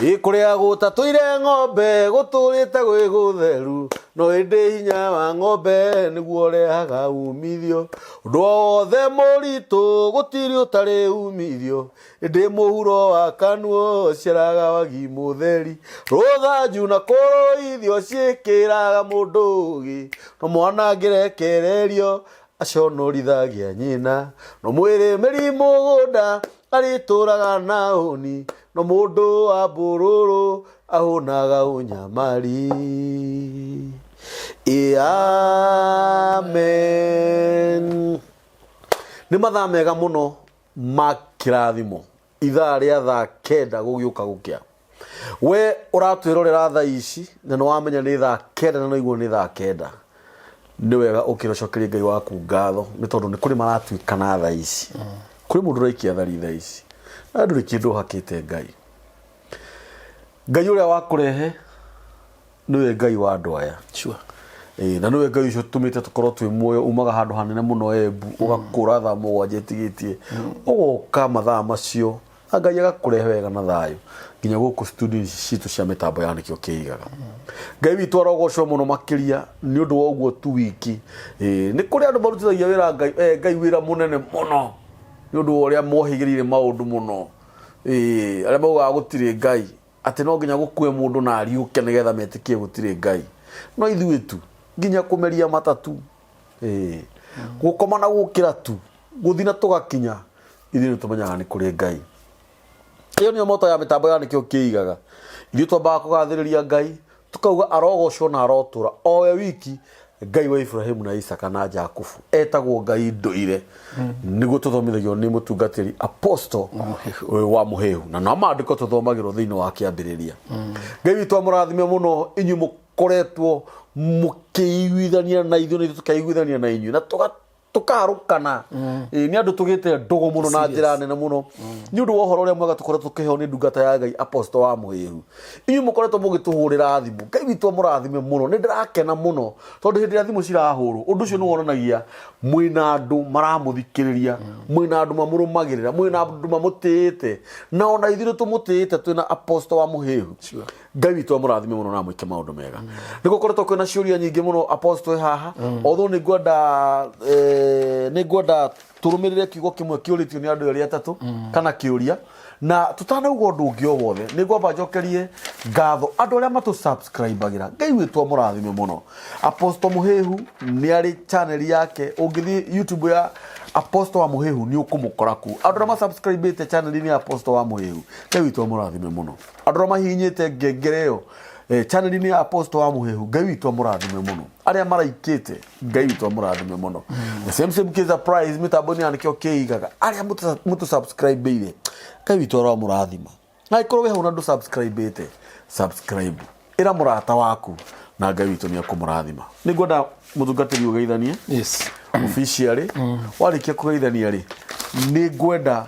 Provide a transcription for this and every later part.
Ĩ kũrĩa gũtatũire ng'ombe gũtũrĩte gwĩ gũtheru, no ĩndĩ hinya wa ng'ombe nĩguo ũrehaga umithio. Ũndũ o wothe mũritũ gũtirĩ ũtarĩ umithio, ĩndĩ mũhuro wa kanuo ũciaraga wagi mũtheri. Rũthanju na kũrũithio ciĩkĩraga mũndũ ũũgĩ, no mwana angĩrekererio aconorithagia nyina. No mwĩrĩmĩri mũgũnda arĩtũraga na ũni, no mũndũ wa mbũrũrũ ahũnaga ũnyamari. Ĩ amen. Nĩ mathaa mega mũno ma kĩrathimo, ithaa rĩa thaa kenda gũgĩũka gũkĩa. We ũratwĩrorera thaa ici na nĩ wamenya nĩ thaa kenda na nĩwaigua nĩ thaa kenda, nĩ wega ũkĩre ũcokerie Ngai waku ngatho nĩ tondũ nĩ kũrĩ maratuĩkana thaa ici. Kũrĩ mũndũ ũraikia thari thaa ici na ndũrĩ kĩndũ ũhakĩte Ngai. Ngai ũrĩa wakũrehe nĩwe Ngai wa andũ aya. Sure. Ĩĩ, na nĩwe Ngai ũcio ũtũmĩte tũkorwo twĩ muoyo umaga handũ hanene mũno Embu ũgakũra thaa mũgwanja ĩtigĩtie ũgoka mathaa macio na Ngai agakũrehe wega na thayũ nginya gũkũ studio ici citũ cia mĩtambo ya nĩkĩo kĩigaga. Ngai witũ arogocwo mũno makĩria nĩ ũndũ wa ũguo tu wiki. Ĩĩ, nĩ kũrĩ andũ marutithagia wĩra Ngai, Ngai wĩra mũnene mũno nĩ ũndũ wa ũrĩa mohĩgĩrĩire maũndũ mũno. Ĩĩ, arĩa maugaga gũtirĩ Ngai atĩ no nginya gũkue mũndũ na ariũke nĩgetha metĩkie gũtirĩ Ngai. No ithuĩ tu nginya kũmeria matatu, ĩĩ, gũkoma na gũkĩra tu, gũthiĩ na tũgakinya, ithuĩ nĩ tũmenyaga nĩ kũrĩ Ngai. Ĩyo nĩyo moto ya mĩtambo ya nĩkĩo kĩigaga. Ithuĩ twambaga kũgathĩrĩria Ngai, tukauga arogocwo na arotũra o we wiki Ngai wa Ibrahimu na Isaka na Jakubu etagwo Ngai ndũire. Nĩguo tũthomithagio nĩ mũtungatĩri Apostle wa Mũhĩhu, na no maandĩko tũthomagĩrwo thĩinĩ wa kĩambĩrĩria. Ngai witũ amũrathime mũno inyuĩ mũkoretwo mũkĩiguithania na ithuĩ na ithuĩ tũkaiguithania na inyuĩ na tũga tũkarũkana. Ĩĩ, nĩ andũ tũgĩte ndũgũ mũno na njĩra nene mũno nĩ ũndũ wa ũhoro ũrĩa mwega tũkoretwo tũkĩheo nĩ ndungata ya Ngai Apostle wa Mũhĩhu. Inyuĩ mũkoretwo mũgĩtũhũrĩra thimũ, Ngai witũ amũrathime mũno. Nĩ ndĩrakena mũno tondũ hĩndĩ ĩrĩa thimũ cirahũrwo ũndũ ũcio nĩ wonanagia mwĩna andũ maramũthikĩrĩria, mwĩna andũ mamũrũmagĩrĩra, mwĩna andũ mamũtĩĩte, na ona ithuĩ nĩ tũmũtĩĩte twĩna Apostle wa Mũhĩhu. Ngai witũ amũrathime mũno na amwĩke maũndũ mega. Nĩ gũkoretwo kwĩna ciũria nyingĩ mũno Apostle haha, although nĩ ngwenda nĩ ngwenda tũrũmĩrĩre kiugo kĩmwe kĩũrĩtio nĩ andũ erĩ atatũ kana kĩũria, na tũtanauga ũndũ ũngĩ o wothe nĩ ngwamba njokerie ngatho andũ arĩa matũ subscribe-agĩra. Ngai witũ amũrathime mũno. Apostle Mũhĩhu nĩ arĩ channel yake, ũngĩthiĩ YouTube ya Apostle wa Mũhĩhu nĩ ũkũmũkora kũu. Andũ arĩa masubscribe-ĩte channel-inĩ ya Apostle wa Mũhĩhu, Ngai witũ amũrathime mũno. Andũ arĩa mahihinyĩte ngengere ĩyo channel-inĩ ya Apostle wa Mũhĩhu, Ngai witũ amũrathime mũno. Arĩa maraikĩte, Ngai witũ amũrathime mũno. The same same case surprise mĩtambo-inĩ ya nĩkĩo kĩigaga. Arĩa mũtũ subscribe-ire, Ngai witũ aramũrathima. Na angĩkorwo wĩ hau na ndũ subscribe-ĩte, subscribe. Ĩra mũrata waku na Ngai witũ nĩ ekũmũrathima. Nĩ ngwenda mũtungatĩri ũgeithanie. Yes. Officially. Warĩkia kũgeithania rĩ, nĩ ngwenda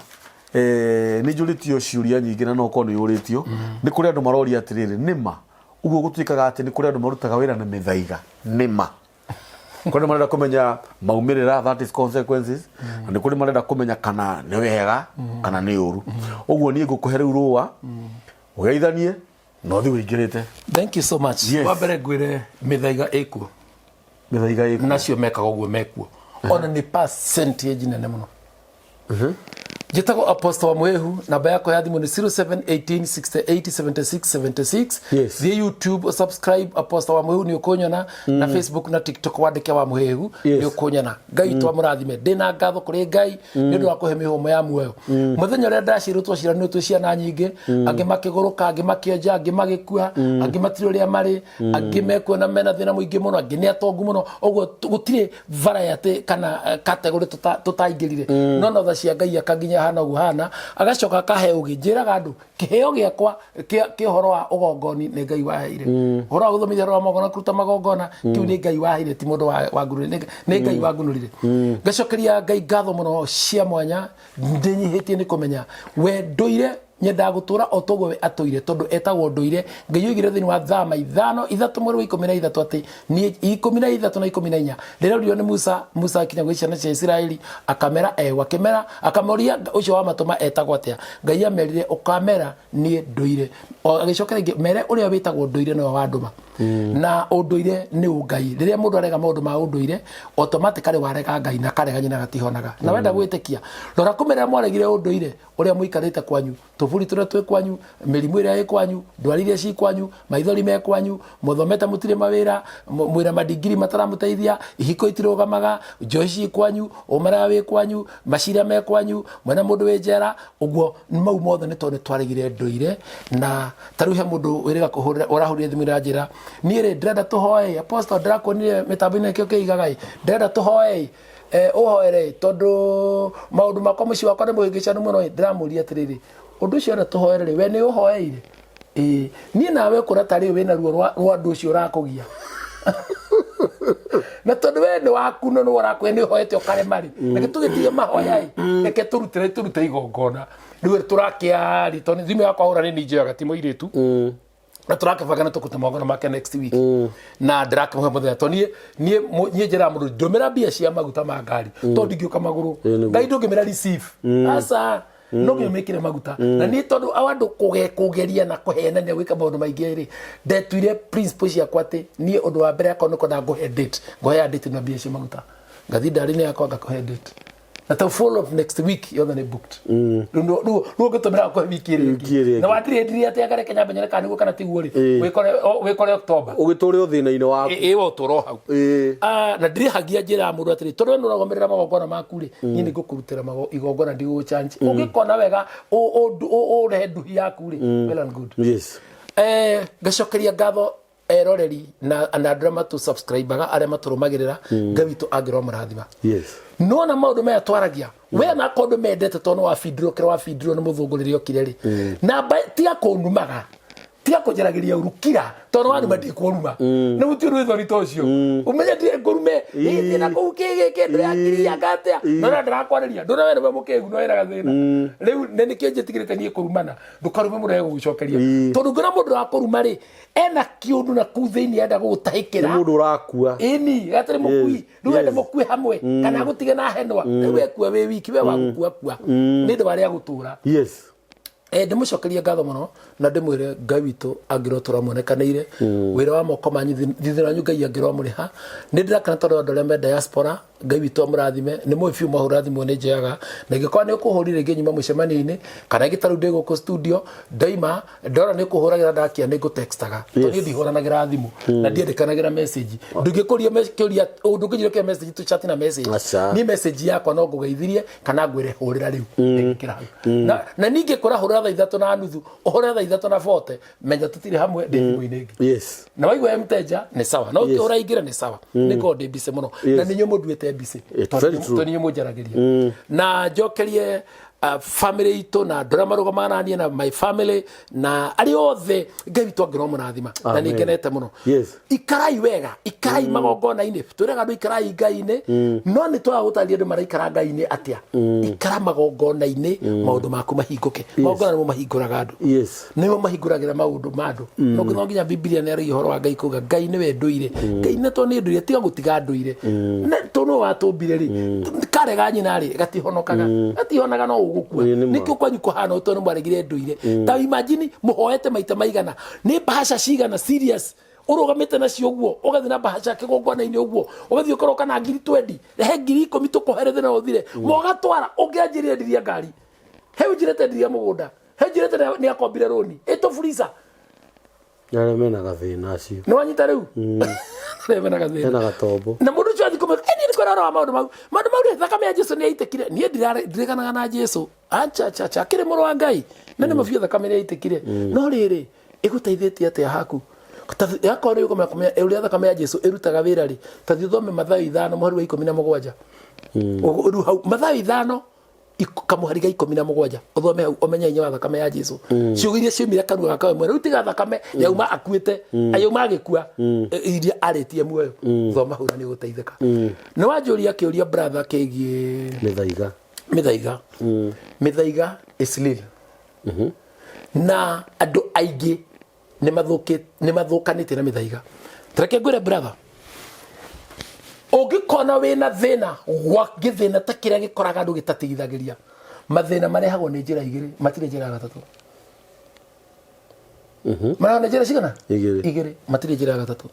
nĩ njũrĩtio ciũria nyingĩ na no ũkorwo nĩ ũrĩtio. Nĩ kũrĩ andũ maroria atĩrĩrĩ, nĩ ma ũguo gũtuĩkaga atĩ nĩ kũrĩ andũ marutaga wĩra na mĩthaiga? Nĩ ma? Kũrĩ andũ marenda kũmenya maumĩrĩra, that is consequences, na nĩ kũrĩ marenda kũmenya kana nĩ wega kana nĩ ũru. Ũguo niĩ ngũkũhe rĩu rũa ũgeithanie na ũthiĩ ũingĩrĩte. Thank you so much. Yes. Wa mbere ngwĩre mĩthaiga ĩkuo. Mĩthaiga ĩkuo. Nacio mekaga ũguo mekuo. Ona nĩ percentage nene mũno. Njĩtagwo Apostle wa Mũhĩhu, namba yakwa ya thimũ nĩ 0718687676. Yes. Thiĩ YouTube subscribe Apostle wa Mũhĩhu nĩ ũkũnyona, na Facebook na TikTok wandĩke wa Mũhĩhu Yes. nĩ ũkũnyona. Ngai witũ amũrathime. Ndĩna ngatho kũrĩ Ngai nĩ ũndũ wa kũhe mĩhũmũ ya muoyo. Mũthenya ũrĩa ndacirwo twaciaranirwo twĩ ciana nyingĩ, angĩ makĩgũrũka, angĩ makĩonja, angĩ magĩkua, angĩ matirĩ ũrĩa marĩ, angĩ mekuona mena thĩna mũingĩ mũno, angĩ nĩ atongu mũno. Ũguo gũtirĩ variety kana category tũtaingĩrire. No no tha cia Ngai akanginya hana ũguo hana, agacoka akahe ũgĩ. Njĩraga andũ kĩheo gĩakwa kĩa ũhoro wa ũgongoni nĩ Ngai waheire. Ũhoro wa gũthomithia ũhoro wa magongona, kũruta magongona, kĩu nĩ Ngai waheire, ti mũndũ wangunũrire, nĩ Ngai wangunũrire. Ngacokeria Ngai ngatho mũno cia mwanya, ndĩnyihĩtie nĩ kũmenya we ndũire Nyendaga gũtũra o toguo we atũire, tondũ etagwo ndũire. Ngai oigire thĩinĩ wa Thama ithano ithatũ mweri wa 13 atĩ niĩ 13 na 14 rĩrĩa oririo nĩ Musa, Musa akinya gwĩ ciana cia Isiraeli akamera eũ, akĩmera akamoria ũcio wamatũma etagwo atĩa. Ngai amerire ũkamera niĩ ndũire. O agĩcoka rĩngĩ mere ũrĩa wĩtagwo ndũire nĩwe wandũma. Na ũndũire nĩ ũngai. Rĩrĩa mũndũ arega maũndũ ma ũndũire, automatically warega Ngai na karega nyina gatihonaga. Na wenda gwĩtĩkia, rora kũmera mwaregire ũndũire ũrĩa mũikarĩte kwanyu, tũburi tũrĩa twĩ kwanyu, mĩrimũ ĩrĩa ĩ kwanyu, ndwari iria ci kwanyu, maithori me kwanyu, mũthomete mũtirĩ mawĩra, mwĩna madigiri mataramũteithia, ihiko itirũgamaga, njohi ci kwanyu, ũmaraya wĩ kwanyu, macira me kwanyu, mwena mũndũ wĩ njera, ũguo mau mothe nĩ tondũ nĩ twaregire ndũire. Na ta rĩu he mũndũ wĩrĩga kũhũrĩra, ũrahũrire thimũ iranjĩra, niĩ rĩ ndĩrenda tũhoe, apostle ndĩrakuonire mĩtambo-inĩ nĩkĩo kĩigaga ĩ, ndĩrenda tũhoe ĩ, ũhoere tondũ maũndũ makwa mũciĩ wakwa nĩ mũhĩngĩcanu mũno ĩ, ndĩramũria atĩrĩrĩ, ũndũ ũcio ũrenda tũhoere rĩ, we nĩ ũhoeire? Ĩĩ, niĩ nawe ũkũra tarĩ wĩna ruo rwa ũndũ ũcio ũrakũgia na tondũ we nĩ waku no nĩwe ũrakũhe nĩ ũhoete ũkarema rĩ, reke tũgĩtige mahoya ĩ, reke tũrutĩre tũrute igongona rĩu tũrakĩaria tondũ thimũ yakwa hũra nĩ niĩ njoyaga ti mũirĩtu na tũrakĩbanga nĩ tũkũruta magongona make next week na ndĩrakĩmũhe mũthenya tondũ niĩ niĩ niĩ njĩraga mũndũ ndũmĩra mbia cia maguta ma ngari tondũ ndingĩũka magũrũ. Ĩĩ, nĩguo. Ngai ndũngĩmĩra receive aca, no nginya ũmĩkĩre maguta. Na niĩ tondũ awa andũ kũgeria na kũhenania gwĩka maũndũ maingĩ rĩ, ndetuire principle ciakwa atĩ niĩ ũndũ wa mbere akorwo nĩ kwenda ngũhe date, ngũheaga date na mbia cia maguta, ngathiĩ ndari-inĩ yakwa ngakũhe date na ta full of next week yothe nĩ booked. Rĩu rĩu ũngĩtũmĩra kũhe wiki ĩrĩa Wiki ĩrĩa ĩngĩ ĩngĩ. Na watirĩ atĩ angareke nyambe nyone kana nĩguo kana tiguo rĩ, wĩkore October. Ũgĩtũre o thĩna-inĩ waku. Ĩ ũtũro hau. Ah, na ndirĩhagia njĩra ya mũndũ atĩrĩ, tondũ we nĩũragomerera magongona maku rĩ, niĩ nĩngũkũrutĩra igongona ndigũgũchanji. Ũngĩkona wega ũrehe nduhi yaku rĩ, well and good. Ngacokeria ngatho eroreri na andũ arĩa matũ subscribe-aga, arĩa matũrũmagĩrĩra. Ngai witũ angĩrwo mũrathima. Nona maũndũ maya twaragia we na akorwo ndũmendete tondũ nĩ wabindirwo kĩrĩa wabindirwo nĩ mũthũngũ rĩrĩa okire rĩ, namba tiga kũnumaga, tiga kũnjaragĩria ũru, kira tondũ wanuma ndikũruma nĩ mũti ũndũ wĩthori ta ũcio ũmenye ndirĩ ngũrume ĩĩ na kũu kĩgĩ kĩndũ ya ngiri anga atĩa no na ndĩrakwarĩria ndũna we nĩwe mũkĩgu no wĩna gathĩna rĩu nĩ nĩkĩo njĩtigĩrĩte niĩ kũrumana. Ndũkarume mũndũ egũgũcokeria tondũ ngĩona mũndũ wakũruma rĩ, ena kĩũndũ na kũu thĩinĩ enda gũgũtahĩkĩra. Nĩ mũndũ ũrakua. Ĩni gatarĩ mũkui rĩu ende mũkue hamwe kana agũtige na henwa rĩu wekua wĩ wiki we wa gũkua kua nĩ ũndũ wa arĩa gũtũra. Ndĩmũcokerie ngatho mũno na ndĩmwĩre Ngai witũ angĩrwo tũramuonekanĩire wĩra wa moko manyu thithino wanyu Ngai angĩrwo amũrĩha. Nĩ ndĩrakena tondũ andũ arĩa me diaspora Ngai witũ amũrathime. Nĩ mũĩ biũ mwahũra thimũ nĩ njoyaga, na ingĩkorwo nĩ ũkũhũrire rĩngĩ nyuma mũcemanio-inĩ kana ĩngĩ ta rĩu ndĩ gũkũ studio ndaima ndora nĩ ũkũhũragĩra ndakia nĩ ngũtextaga tondũ niĩ ndihũranagĩra thimũ na ndiandĩkanagĩra message. Ndũngĩkũria kĩũria, ndũngĩnjũria kĩa message tũ chat na message. Aca. Niĩ message yakwa no ngũgeithirie kana ngwĩre hũrĩra rĩu ngĩkĩra hau na ningĩ kũra hũrĩra thaa 3:30, ũhũrĩre thaa 3:40, menya tũtirĩ hamwe ndĩ thimũ-inĩ ĩngĩ. Na waigua we mteja nĩ sawa no ũkĩhũra ingĩra nĩ sawa nĩ ngorwo ndĩ busy mũno na nĩ inyuĩ mũnduĩte busy. It's Tondũ very true. tondũ nĩ inyuĩ mũnjaragĩria na njokerie family itũ na andũ arĩa marũgamaga na niĩ na my family na arĩa othe Ngai witũ angĩrwo mũrathima na nĩ Amen. ngenete mũno. Ikarai wega, ikarai magongona-inĩ, twĩraga andũ ikarai Ngai-inĩ no nĩ twaga gũtarĩria andũ maraikara Ngai-inĩ atĩa. Ikara magongona-inĩ maũndũ maku mahingũke. Magongona nĩmo mahingũraga andũ. Nĩmo mahingũragĩra maũndũ ma andũ. No no nginya Bibilia nĩ yaragia ũhoro wa Ngai kuga Ngai nĩwe ndũire. Ngai nĩ tondũ nĩ ndũire tiga gũtiga ndũire. Na tondũ nĩwe watũmbire rĩ, karega nyina rĩ gatihonokaga, gatihonaga no ũgũkua. Ĩĩ, nĩ ma. Nĩkĩo kwanyu kũhana ũũ tondũ nĩ mwaregire ndũire. Ta imagine mũhoete maita maigana, nĩ bahasha cigana serious ũrũgamĩte nacio ũguo, ũgathiĩ na bahasha kĩgongona-inĩ ũguo, ũgathiĩ ũkaroka na ngiri 20, rehe 10,000 tũkũhere thĩna ũthire, mogatwara ũngĩanjĩrire ndiria ngari, he ũnjĩrĩte ndiria mũgũnda, he ũnjĩrĩte nĩ akombire rũni ĩtũburica. Nĩ arĩa mena gathĩna acio. Nĩ wanyita rĩu? Arĩa mena gathĩna. Mena gatombo. Na mũndũ ũcio athiĩ kũmwĩra, niĩ nĩ kwĩra ũhoro wa maũndũ mau. Maũndũ mau rĩ, thakame ya Jesu nĩ yaitĩkire. Niĩ ndireganaga na Jesu. Acha, acha, acha. Akĩrĩ mũrũ wa Ngai. Na nĩ mabiũ thakame nĩ yaitĩkire. No rĩrĩ, ĩgũteithĩtie atĩa haku? Yakorwo nĩ ũkũmenya kũmenya ũrĩa thakame ya Jesu ĩrutaga wĩra rĩ, ta thiĩ ũthome Mathayo 5 mũhari wa 17. Rĩu hau, Mathayo 5, kamũhari ga 17, ũthome hau ũmenye hinya wa thakame ya Jesu. Ciugo iria ciumire kanua gake we mwene, rĩu tiga thakame yauma akuĩte, yauma agĩkua, iria arĩtie muoyo. Thoma hau na nĩ ũgũteithĩka. Nĩ wanjũria kĩũria brother kĩgiĩ Mĩthaiga. Mĩthaiga. Mĩthaiga is real. Na andũ aingĩ nĩ mathũkanĩtie na mĩthaiga. Tareke ngwĩre brother, ũngĩkona wĩna thĩna wa gĩthĩna ta kĩrĩa gĩkoraga andũ gĩtatigithagĩria, mathĩna marehagwo nĩ njĩra igĩrĩ, matirĩ njĩra ya gatatũ. Marehagwo nĩ njĩra cigana? Igĩrĩ. Igĩrĩ, matirĩ njĩra ya gatatũ.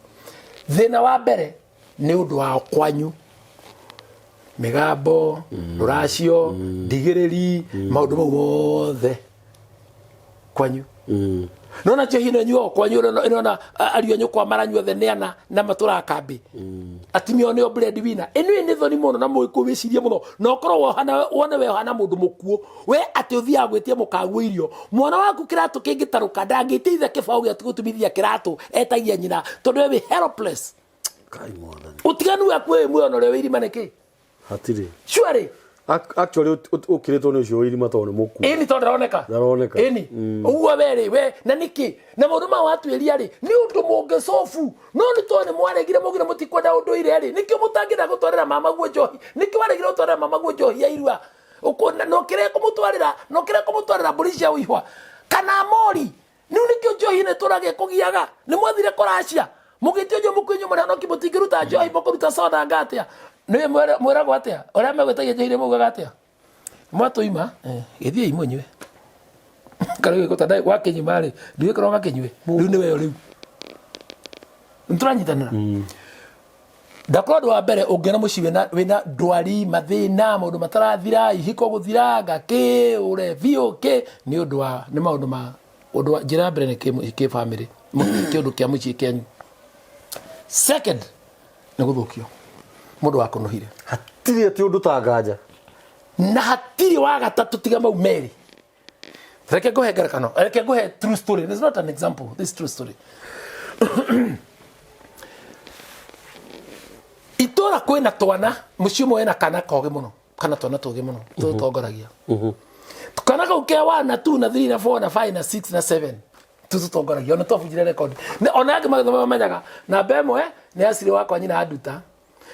Thĩna wa mbere nĩ ũndũ wa kwanyu, mĩgambo, rũracio, ndigĩrĩri, maũndũ mau mothe kwanyu. Nona njohi ĩno ĩnyuagwo kwanyu ĩrona ariũ a nyũkwa maranyua othe nĩ ana na matũraga kambĩ, atumia ao nĩo breadwinner. Ĩno nĩ thoni mũno na mũgĩkũyũ wĩcirie mũno, na ũkorwo wohana wone we ũhana mũndũ mũkuũ we, atĩ ũthiaga gwĩtia mũkaguo irio, mwana waku kĩratũ kĩngĩtarũka ndangĩtia ithe kĩbaũ gĩa gũtumithia kĩratũ, etagia nyina tondũ we wĩ helpless. Kai mwathani. Ũtiganu waku wĩ muoyo na ũrĩa wĩ irima nĩ kĩ? Hatirĩ. Surely. Actually ũkĩrĩtwo nĩ ũcio wĩ irima tondũ nĩ mũkuũ. Ĩni, tondũ ndaroneka. Ndaroneka. Ĩni, ũguo we rĩ, we na nĩkĩ na maũndũ mau watuĩria rĩ, nĩ ũndũ mũngĩcobu, no nĩ tondũ nĩ mwaregire mũgire mũtikwenda ũndũire rĩ, nĩkĩo mũtangĩenda gũtwarĩra mama guo njohi, nĩkĩo waregire gũtwarĩra mama guo njohi ya irua. Ũkona no kĩrĩa kũmũtwarĩra, no kĩrĩa kũmũtwarĩra mbũri cia ũihwa kana mori. Rĩu nĩkĩo njohi nĩ tũrage kũgiaga. Nĩ mwathire kũracia mũgĩtio njo mũkũinywo mũrĩ mũtingĩruta njohi, mũkũruta soda anga atĩa? Nĩ mwĩragwo atĩa ũrĩa megwĩtagia njohi? Nĩ maugaga atĩa? Mwatũima gĩthiĩi mũnyue karĩ gĩkũta wakĩnyima rĩ, ndigĩkorwo gakĩnyue rĩu nĩ weyo. Rĩu nĩtũranyitanĩra. Ndakorwo ũndũ wa mbere ũngĩona mũciĩ wĩna ndwari, mathĩna, maũndũ matarathira, ihiko gũthira, ngakĩ ũrebi ũkĩ, nĩ ũndũ wa nĩ maũndũ ma ũndũ wa njĩra ya mbere nĩ kĩ family, kĩũndũ kĩa mũciĩ kĩanyu. Second nĩ gũthũkio mũndũ wa kũnũhire. Hatirĩ atĩ ũndũ ta nganja. Na hatirĩ wa gatatũ tiga mau merĩ. Reke nguhe ngerekano, reke nguhe true story. This is not an example, this is true story. Itũra kwĩna twana, mũciĩ ũmwe wĩna kana kogĩ mũno, kana twana tũgĩ mũno tũtongoragia. Kana kau ke 1 na 2 na 3 na 4 na 5 na 6 na 7 tũtũtongoragia, ona twabunjire record. Ona angĩ magĩthoma mamenyaga namba ĩmwe nĩ acirĩ wakwa nyina nduta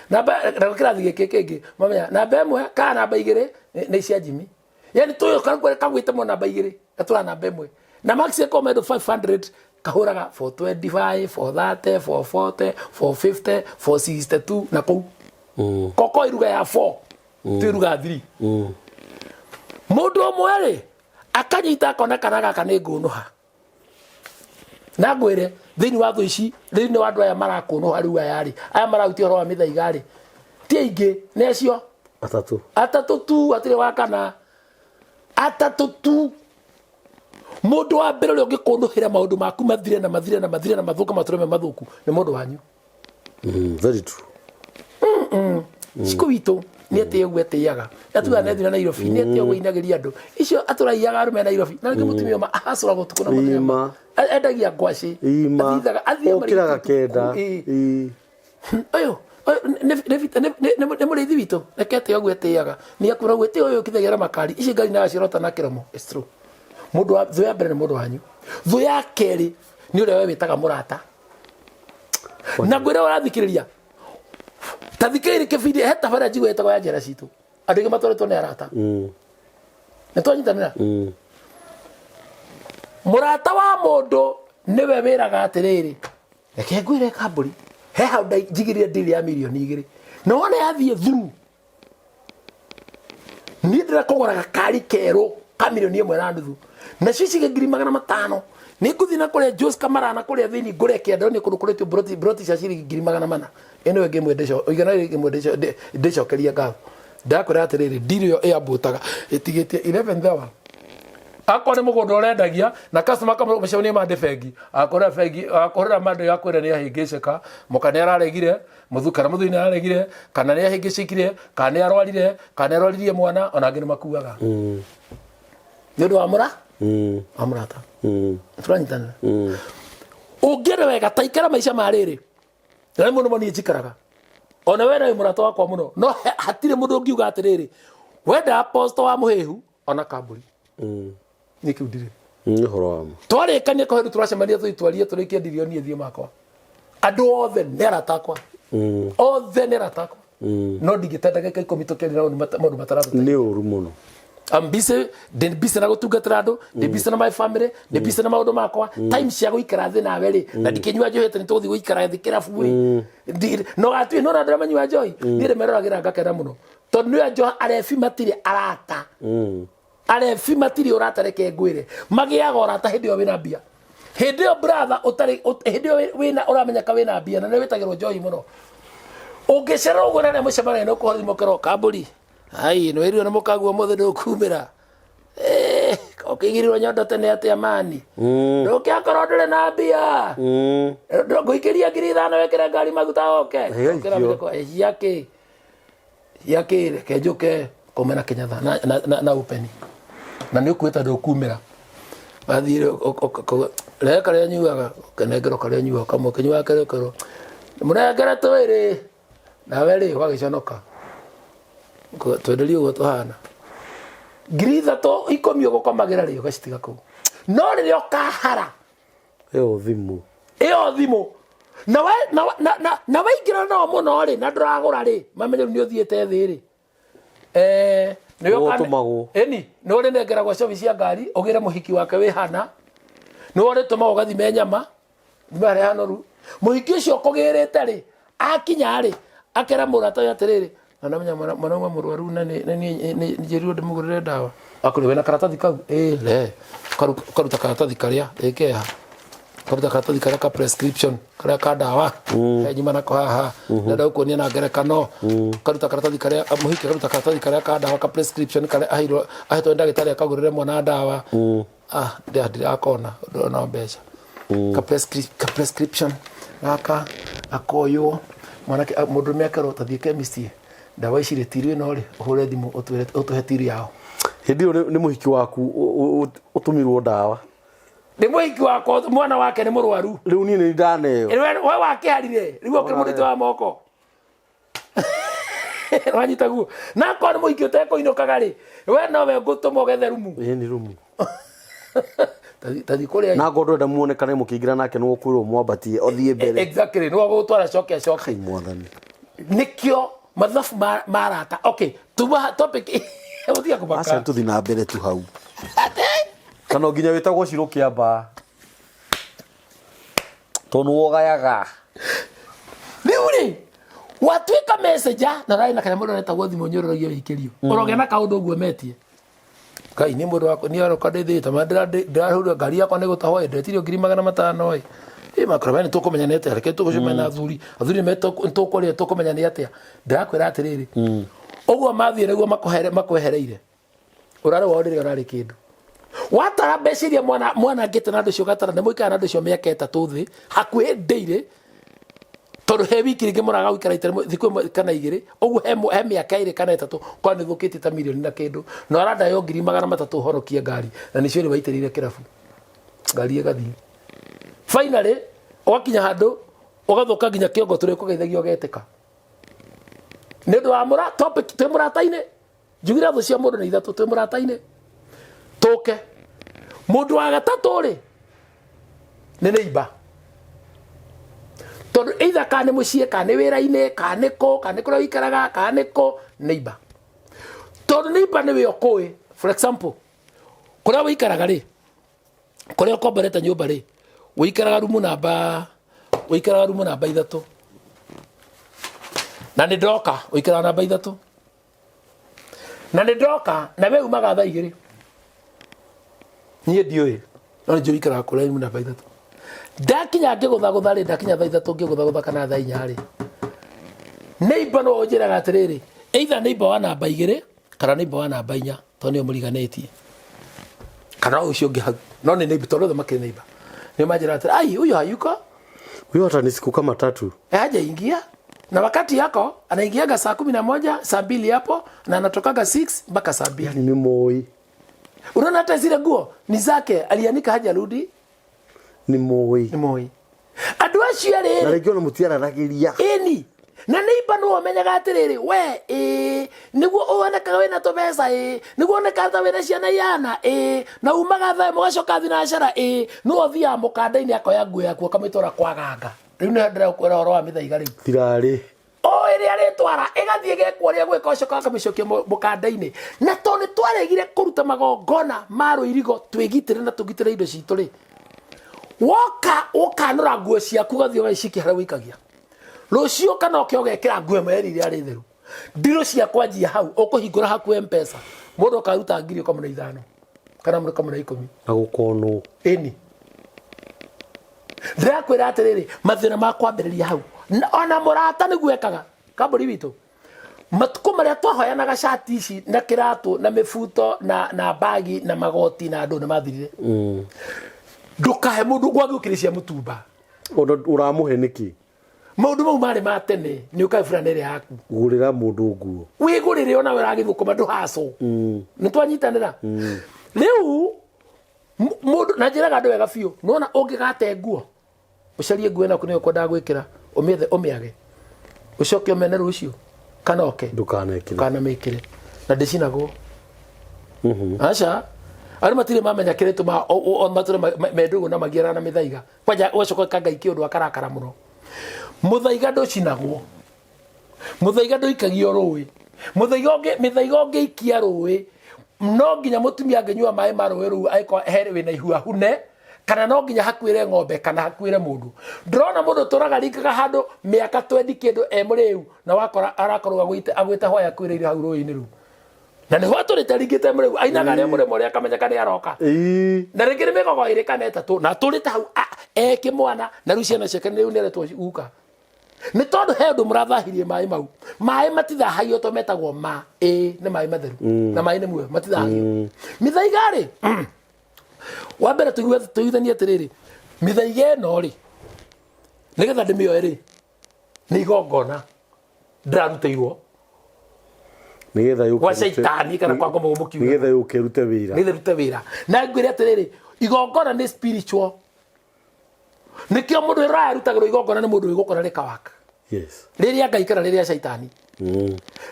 namba na kĩrathi gĩkĩ kĩngĩ, mamenya namba ĩmwe kana namba igĩrĩ nĩ cia Jimmy. Yani tũyũ kagwĩte mo namba igĩrĩ gatũra namba ĩmwe na max ĩkorwo mendo 500 kahũraga 425, 430, 440, 450, 462 na kũu koko iruga ya 4 twiruga 3. Mũndũ ũmwe rĩ akanyita akona kana gaka nĩ ngũnũha na ngwĩre thĩinĩ wa thũ ici, thĩinĩ wa andũ aya marakũnũha rĩu, aya rĩ, aya marahutia ũhoro wa mĩthaiga rĩ, ti aingĩ, nĩ acio atatũ. Atatũ tu, hatirĩ wa kana, atatũ tu. Mũndũ wa mbere ũrĩa ũngĩkũnũhĩra maũndũ maku mathire na mathire na mathire na mathũke matũre me mathũku nĩ mũndũ wanyu. Very true. Cikũ witũ nĩ atĩ ũguo etĩaga atuga nethira Nairobi, nĩ atĩ ũguo inagĩria andũ icio atũraiyaga arũme a Nairobi na rĩngĩ mũtumia ũma ahacũraga ũtukũ na mũthenya. Ima. Endagia ngwacĩ. Ima. Athithaga athiĩ ũkĩraga kenda. Ĩĩ. Ii. Ũyũ nĩ mũrĩithi witũ, reke atĩ ũguo etĩaga nĩ akura ũguo ĩtĩ ũyũ ũkithagĩra makari ici ngari na acirota na kĩromo. It's true. Mũndũ wa thũ ya mbere nĩ mũndũ wanyu. Thũ ya kerĩ nĩ ũrĩa we wĩtaga mũrata na ngwĩra ũrathikĩrĩria ta thikĩrĩria kĩbindi he tabarĩra njigua ĩtagwo ya njera citũ, andũ aingĩ matwarĩtwo nĩ arata. Nĩ twanyitanĩra. Mũrata wa mũndũ nĩwe wĩraga atĩrĩrĩ, reke ngwĩre kambũri he hau njigĩrĩre ndiri ya mirioni 2 na wona yathiĩ thuru, niĩ ndĩrenda kũgũra gakari kerũ ka 1.5 million nacio ici 500,000. Nĩ ngũthiĩ na kũrĩa Jos Kamara na kũrĩa thĩinĩ ngũre kĩanda nĩ kũndũ kũretio broti, broti cia ciringi 400,000. Ĩno ĩngĩ ĩmwe igana rĩngĩ ĩmwe ndĩcokeria ngatho. Ndakwĩra atĩrĩrĩ, ndiri ĩyo ĩambũtaga ĩtigĩtie 11th hour. Akorwo nĩ mũgũnda ũrendagia na customer kamũcemania mande bengi, akũrĩra bengi, akũrĩra mande, akwĩra nĩ ahĩngĩcĩka, mũka nĩ araregire mũthu kana mũthuri nĩ araregire kana nĩ ahĩngĩcĩkire kana nĩ arwarire kana nĩ arwaririe mwana, ona angĩ nĩ makuaga nĩ ũndũ wa mũra wa mũrata. Tũranyitanĩra. Ũngĩenda wega ta ikara maica ma rĩrĩ na rĩmwe nĩmo niĩ njikaraga, ona we nawe mũrata wakwa mũno, no hatirĩ mũndũ ũngiuga atĩrĩrĩ, wenda aposto wa mũhĩhu ona kambũri nĩ kĩu ndirĩ. Nĩ ũhoro wa ma. Twarĩkania kũheru tũracemania tũthiĩ twarie tũrĩkie ndirioni ĩthiĩ makwa. Andũ othe nĩ arata akwa, othe nĩ arata akwa, no ndingĩte ndagĩka 10 tũkĩaria na maũndũ mataratũteithia. Nĩ ũru mũno. I'm busy, ndĩ busy na gũtungatĩra andũ, ndĩ busy na my family, ndĩ busy na maũndũ makwa. Time cia gũikara thĩ nawe rĩ, na ndikĩnyua njohi atĩ nĩ tũgũthiĩ gũikara thĩ kĩrabu rĩ. No atuĩ no andũ arĩa manyua njohi, niĩ ndĩmeroragĩra ngakena mũno. Tondũ nĩ njohi arebi matirĩ arata. Arebi matirĩ ũrata, reke ngwĩre. Magĩaga ũrata hĩndĩ ĩyo wĩna mbia. Hĩndĩ ĩyo brother ũtarĩ hĩndĩ ĩyo wĩna ũramenyeka wĩna mbia na nĩ wĩtagĩrwo njohi mũno. Ũngĩcera ũguo na arĩa mũcemanagia nĩ ũkũhũra thimũ ũkerwo kambũri. Ai, nĩ wĩrirwo nĩ mũkaguo mũthĩ ndũkumĩra. Eh, ũkĩigĩrĩrwo nyondo tene atĩa mani. Ndũkĩakorwo ndũrĩ na mbia. Ngũikĩria 5,000 wĩkĩre ngari maguta oke. Ĩgaikio. Ũkĩra mĩtheko, "Eh, ciakĩ? Ciakĩ reke njũke kome na Kenyatta na na na, na upeni. Na nĩ ũkwĩta ndũkumĩra. Wathiĩ rehe karĩa nyuaga, ũkenengerwo karĩa nyuaga, kamwe kĩnyuaga karĩa ũkerwo. Mũnengere twĩrĩ. Nawe rĩ ũgagĩconoka. Twenderie ũguo tũhana. 3,010 ũgũkomagĩra rĩ ũgacitiga kũu. No rĩrĩa ũkahara Ĩyo thimũ. Ĩyo thimũ. Na we na na na, na waingĩra nao mũno rĩ na ndũragũra rĩ mamenye rĩu nĩ ũthiĩte thĩ rĩ. Nĩwe Nĩwe ũtũmagwo. Ĩni, nĩwe ũrĩnengeragwo cobi cia ngari ũgĩre mũhiki wake wĩ hana. Nĩwe ũrĩtũmagwo ũgathime nyama. Thime harĩa hanoru. Mũhiki ũcio ũkũgĩrĩte rĩ akinya rĩ akera mũrata ũyũ atĩrĩrĩ, na namenya mwana uma mũrwaru na nĩ njĩrirwo ndĩmũgũrĩre ndawa. Akũrĩ wĩna karatathi kau? Ĩĩ, rehe. Ũkaruta karatathi karĩa, ĩ keha. Ũkaruta karatathi karĩa ka prescription, karĩa ka ndawa. He nyuma nako haha. Ndĩrenda gũkuonia na ngerekano. Ũkaruta karatathi karĩa, mũhiki akaruta karatathi karĩa ka ndawa ka prescription karĩa aheirwo, ahetwo nĩ ndagĩtarĩ akagũrĩre mwana ndawa. Ah, ndirakona, ndĩrona mbeca. Ka prescription gaka akoywo mwanake mũndũrũme akerwo tathiĩ chemist ndawa ici rĩ tiri ĩno rĩ ũhũre thimũ ũtwĩre ũtũhe tiri yao. Hĩndĩ ĩyo nĩ mũhiki waku ũtũmirwo ndawa. Nĩ mũhiki wakwa, mwana wake nĩ mũrwaru. Rĩu niĩ nĩ ndaneo. We wakĩharire rĩu ũkĩrĩ mũndũ wa moko. Wanyita guo. Na akorwo nĩ mũhiki ũtekũinũkaga rĩ, we nowe ngũtũma ũgethe rumu. Ĩĩ nĩ rumu. Tathi kũrĩa. Na akorwo ndũrenda muonekane mũkĩingĩra nake nĩ ũkwĩrwo mwambatie ũthiĩ mbere. Exactly, nĩ wagũtwara coke acoke. Kai mwathani. Nĩkĩo mathabu ma arata. Okay, tuma topic. Ũtiga kũmaka. Aca tũthi na mbere tu hau. Kana nginya wĩtagwo Shiro Kĩamba. Tondũ nĩ wogayaga. Rĩu rĩ, watuĩka messenger na ũrarĩ na kanyamũ ũretagwo thimũ nyũrũragia wĩikĩrio. Ũrogĩa na kaũndũ ũguo metie. Ngai nĩ mũndũ wakwa nĩ aroka ndĩthĩte ma ndĩrahũra ngari yakwa nĩ gũtahwo ĩ ndetirio 500,000 ĩ. Ĩ makora we nĩ tũkũmenya nĩ atĩa, reke tũgũcemania na athuri. Athuri nĩ tũkwaria tũkũmenya nĩ atĩa. Ndĩrakwĩra atĩrĩrĩ, ũguo mathiĩ nĩguo makwehereire. Ũrarĩ wao rĩrĩa ũrarĩ kĩndũ. Watara mbeca iria mwanangĩte na andũ acio ũgatara nĩ mũikara na andũ acio mĩaka 3 thĩ hakuhĩ ndĩirĩ, tondũ he wiki rĩngĩ mũraga gũikara ita rĩmwe, thikũ ĩmwe kana igĩrĩ, ũguo he mĩaka 2 kana 3 kwa nĩ thũkĩtie ta mirioni na kĩndũ, na ũrandaywo 300,000 ũhonokie ngari, na nĩcio rĩ waitĩrĩire kĩrabu ngari ĩgathiĩ. Finally ũgakinya handũ ũgathũka nginya kĩongo tũrĩ kũgeithagia ũgetĩka nĩ ũndũ wa mũra topic twĩ mũrata-inĩ. Njugire thũ cia mũndũ nĩ ithatũ twĩ mũrata-inĩ. Tũke mũndũ wa gatatũ rĩ nĩ neighbor, tondũ either kana nĩ mũciĩ kana nĩ wĩra-inĩ kana nĩ kũ kana nĩ kũrĩa ũikaraga kana nĩ kũ, neighbor. Tondũ neighbor nĩwe ũkũĩ. For example, kũrĩa ũikaraga rĩ, kũrĩa ũkomborete nyũmba rĩ, ũikaraga rumu namba, ũikaraga rumu namba 3, na nĩ ndoka ũikaraga namba 3, na nĩ ndoka na we umaga thaa 2, niĩ ndiũĩ no nĩ njũĩ ũikaraga kũrĩa rumu namba 3. Ndakinya ngĩgũthagũtha rĩ, ndakinya thaa 3 ngĩgũthagũtha kana thaa 4 rĩ, neighbor no ũnjĩraga atĩrĩrĩ, either neighbor wa namba 2 kana neighbor wa namba 4, tondũ nĩo mũriganĩtie, kana ũcio ũngĩ hau, no nĩ neighbor, tondũ othe makĩrĩ neighbor. Nĩo manjĩraga atĩrĩ, ai huyo hayuko. Huyo hata ni siku kama 3. Hajaingia. Na wakati yako anaingiaga saa 11, saa 2 hapo, na anatokaga 6 mpaka saa 2. Yani ni moi. Unaona hata zile nguo ni zake, alianika hajarudi. Ni moi. Ni moi. Andũ acio erĩ Na rĩngĩ ona mũtiaranagĩria. Ĩni. Na neighbor no amenyaga atĩrĩrĩ, we, ĩ, nĩguo ũonekaga wĩna tũbeca, ĩ, nĩguo ũonekaga ta wĩna ciana ihana, ĩ, na umaga thaa ĩmwe ũgacoka thinacara, ĩ, no ũthiaga mũkanda-inĩ akoya nguo yaku akamĩtwara kwa ganga. Rĩu nĩho ndĩrakwĩra ũhoro wa mĩthaiga rĩu. Thirarĩ. O ĩrĩa rĩtwara ĩgathiĩ ĩgekwo ũrĩa gwĩka, ũcoka ũkamĩcokia mũkanda-inĩ. Na tondũ nĩ twaregire kũruta magongona ma rũirigo twĩgitĩre na tũgitĩre indo citũ rĩ, woka ũkanũra nguo ciaku ũgathiĩ ũgagĩcikia harĩa ũikagia. Rũciũ kana ũke ũgekĩra nguo ĩmwe ĩrĩa ĩrĩ theru. Ndirũ cia kwanjia hau ũkũhingũra haku M-Pesa, mũndũ ũkaruta ngiri ũkamũne ithano kana ũkamũne 10. Na gũkonwo. Ĩni. Ndĩrakwĩra atĩrĩrĩ, mathĩna ma kwambĩrĩria hau. Ona mũrata nĩguo ekaga kambũri witũ. Matukũ marĩa twahoyanaga cati ici na kĩratũ na mĩbuto na bagi na magoti na andũ nĩ mathirire. Ndũkahe mũndũ gwagĩũkĩrĩ cia mũtumba. Ona ũramũhe nĩkĩ? Maũndũ mau marĩ ma tene, nĩ ũkae burana ĩrĩa yaku. Gũrĩra mũndũ nguo. Wĩgũrĩre ona we ũragĩthũkũma ndũhacwo. Nĩ twanyitanĩra. Rĩu mũndũ na njĩraga andũ wega biũ, nĩwona ũngĩgate nguo, ũcarie nguo ĩno nĩyo ũkwendaga gwĩkĩra, ũmĩethe ũmĩage, ũcoke ũmene rũciũ kana oke. Ndũkanekĩre. Ndũkanamĩkĩre. Na ndĩcinagwo. Aca. Andũ matirĩ mamenya kĩrĩa gĩtũmaga matũre me ndũgũ na magiara na mĩthaiga. Kwanja ũgacoka ũgeka Ngai kĩũndũ akarakara mũno. Mũthaiga ndũcinagwo. Mũthaiga ndũikagio rũĩ. Mũthaiga ũngĩ, mĩthaiga ũngĩikia rũĩ, no nginya mũtumia angĩnyua maĩ ma rũĩ rũu angĩkorwo he wĩna ihu ahune, kana no nginya hakuĩre ng'ombe kana hakuĩre mũndũ. Ndĩrona mũndũ ũtũraga ringaga handũ mĩaka twendi kĩndũ e mũrĩu, na wakora arakorwo agwĩte hwaĩ akuĩrĩire hau rũĩ-inĩ rũu. Na nĩho atũrĩte ringĩte mũrĩu, ainaga arĩa mũrĩmo ũrĩa akamenyeka nĩ aroka. Na rĩngĩ nĩ mĩgogo ĩrĩ kana ĩtatũ, na atũrĩte hau, e kĩmwana, na rĩu ciana ciake rĩu nĩ aretwo guka. Nĩ tondũ he ũndũ mũrathahirie maĩ mau. Maĩ matithahagio to metagwo ma, ĩ nĩ maĩ matheru. Na maĩ nĩ muoyo, matithahagio. Mĩthaiga rĩ, wa mbere tũiguithanie atĩrĩrĩ, mĩthaiga ĩno rĩ, nĩgetha ndĩmĩoe rĩ, nĩ igongona ndĩrarutĩirwo Nĩgetha yũke Gwa ĩrute- caitani kana kwa ngoma mũkiuga. Nĩgetha yũke ĩrute wĩra. Nĩgetha ĩrute wĩra. Na ngwĩre atĩrĩrĩ, igongona nĩ spiritual. Nĩkĩo mũndũ ũrĩa arutagĩrwo igongona nĩ mũndũ wĩgũkora rĩkawaka. Rĩrĩa Ngai kana rĩrĩa caitani.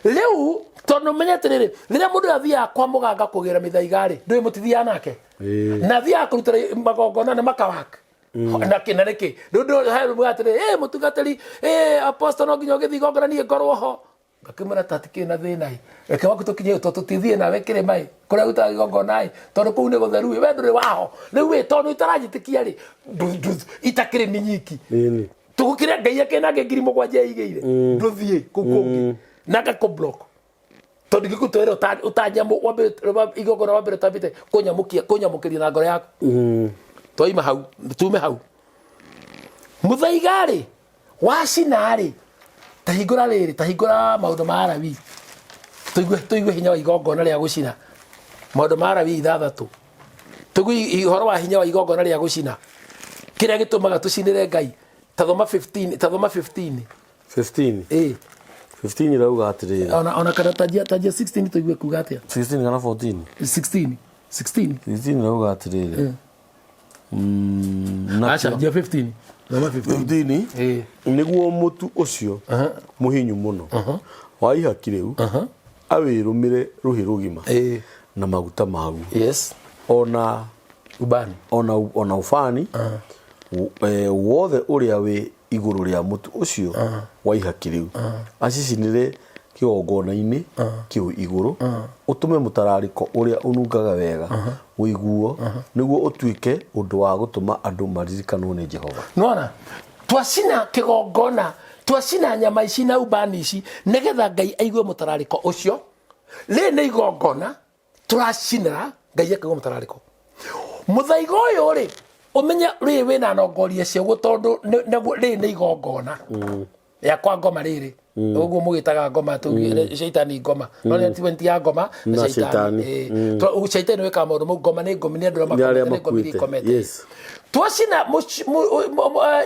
Rĩu tondũ menye atĩrĩrĩ, rĩrĩa mũndũ athiaga kwa mũganga kũgĩra mĩthaiga rĩ, ndũĩ mũtithiaga nake. Na athiaga kũrutĩra magongona na makawaka. Na kĩ na nĩkĩ? Rĩu ndũ he rũmwe atĩrĩ, ĩ mũtungatĩri, ĩ apostle no nginya ũgĩthiĩ igongona niĩ ngorwo ho. Ngakĩmwĩra ta hatikĩrĩ na thĩna ĩ, reke waku tũkinye tondũ tũtithiĩ nawe kĩrĩma ĩ, kũrĩa ũrutaga igongona ĩ, tondũ kũu nĩ gũtheru ĩ, we ndũrĩ waho. Rĩu ĩ, tondũ itaranjĩtĩkia rĩ, itakĩrĩ nĩ nyiki. Tũgũkĩrĩa Ngai akĩnange ngiri mũgwanja eigĩire, ndũthiĩ kũu kũngĩ. Na ngakũ block. Tondũ ingĩgũtwĩra wambe igongona wambere ũtambĩte kũnyamũkĩria na ngoro yaku. Twaima hau, tume hau. Mũthaiga rĩ, wacina rĩ, ta hingũra rĩrĩ, ta hingũra maũndũ ma Alawii. Tũigue hinya wa igongona rĩa gũcina. Maũndũ ma Alawii 6. Tũigue ũhoro wa hinya wa igongona rĩa gũcina. Kĩrĩa gĩtũmaga tũcinĩre Ngai. Ta thoma 15, ta thoma 15. 15? Ĩĩ. 15 irauga atĩrĩrĩ. Ona kana tanjia 16 tũigue kuga atĩa? 16 kana 14? 16. 16. 16 irauga atĩrĩrĩ. Na Aca, njia 15. Thoma 15. 15? Ĩĩ. Nĩguo mũtu ũcio mũhinyu mũno wa ihaki rĩu awĩrũmĩre rũhĩ rũgima na maguta maguo. Ona Ubani. Ona ubani wothe ũrĩa wĩ igũrũ rĩa mũtu ũcio wa ihaki rĩu acicinĩre kĩgongona-inĩ kĩu igũrũ, ũtũme mũtararĩko ũrĩa ũnungaga wega ũiguo, nĩguo ũtuĩke ũndũ wa gũtũma andũ maririkanwo nĩ Jehova. Nĩwona? Twacina kĩgongona, twacina nyama ici na ubani ici, nĩgetha Ngai aigue mũtararĩko ũcio. Rĩrĩ nĩ igongona tũracinĩra Ngai akaigua mũtararĩko. Mũthaiga ũyũ rĩ, ũmenye rĩrĩ wĩna nongoria ciaguo tondũ naguo rĩrĩ nĩ igongona. Ya kwa ngoma rĩrĩ. Ũguo mũgĩtaga ngoma, caitani ngoma. No nĩ ti ya ngoma, na Na caitani. caitani. Caitani wĩkaga maũndũ mau, ngoma nĩ ngomi, nĩ andũ arĩa Nĩ arĩa makomete, nĩ ngomi iria makuĩte. ikomete. Twacina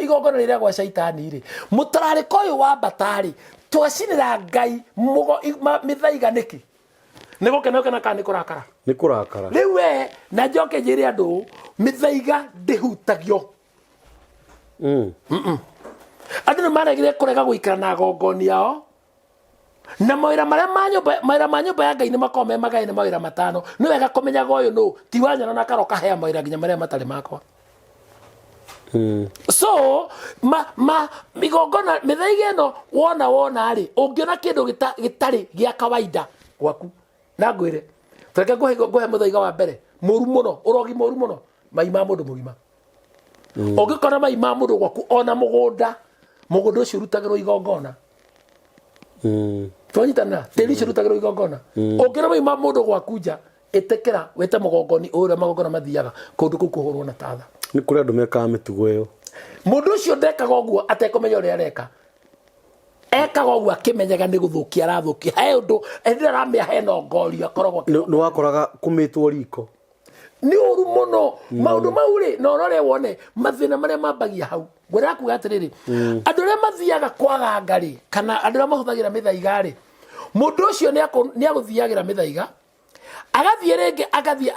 igongona rĩrĩa gwa caitani rĩ, mũtararĩko ũyũ wa mbata rĩ, twacinĩra Ngai mĩthaiga nĩkĩ? Nĩ gũkena ũkena kana nĩ kũrakara? Nĩ kũrakara. Rĩu we, na njoke njĩre andũ ũũ, mĩthaiga ndĩhutagio. Andũ nĩ maregire kũrega gũikara na agongoni ao, na mawĩra marĩa ma nyũmba, mawĩra ma nyũmba ya Ngai nĩ makoragwo me magae nĩ mawĩra matano. Nĩ wega kũmenyaga ũyũ nũ, ti wanyona na karoka hea mawĩra nginya marĩa matarĩ makwa. So ma ma migongona mĩthaiga ĩno wona wona rĩ, ũngĩona kĩndũ gĩtarĩ gĩa kawaida gwaku, na ngwĩre tareke ngũhe mũthaiga wa mbere mũru mũno, ũrogi mũru mũno, mai ma mũndũ mũgima. Ũngĩkora mai ma mũndũ gwaku ona mũgũnda, mũgũnda ũcio ũrutagĩrwo igongona. Twanyitana, tĩri ũcio ũrutagĩrwo igongona. Ũngĩona mai ma mũndũ gwaku nja, ĩtĩkĩra wĩte mũgongoni ũrĩa magongona mathiaga kũndũ kũu kũhũrwo na tatha. Nĩ kũrĩ andũ mekaga mĩtugo ĩyo. Mũndũ ũcio ndekaga ũguo atekũmenya ũrĩa areka, ekaga ũguo akĩmenyaga nĩ gũthũkia arathũkia. He ũndũ hĩndĩ ĩrĩa aramĩa hena ngorio akoragwo Nĩ wakoraga kũmĩtwo riko. Nĩ ũru mũno maũndũ mau rĩ, na ũrore wone mathĩna marĩa mambagia hau. Ngwĩra kuga atĩrĩrĩ, andũ arĩa mathiaga kwaganga rĩ, kana andũ arĩa mahũthagĩra mĩthaiga rĩ, mũndũ ũcio nĩ agũthiagĩra mĩthaiga, agathiĩ rĩngĩ agathiĩ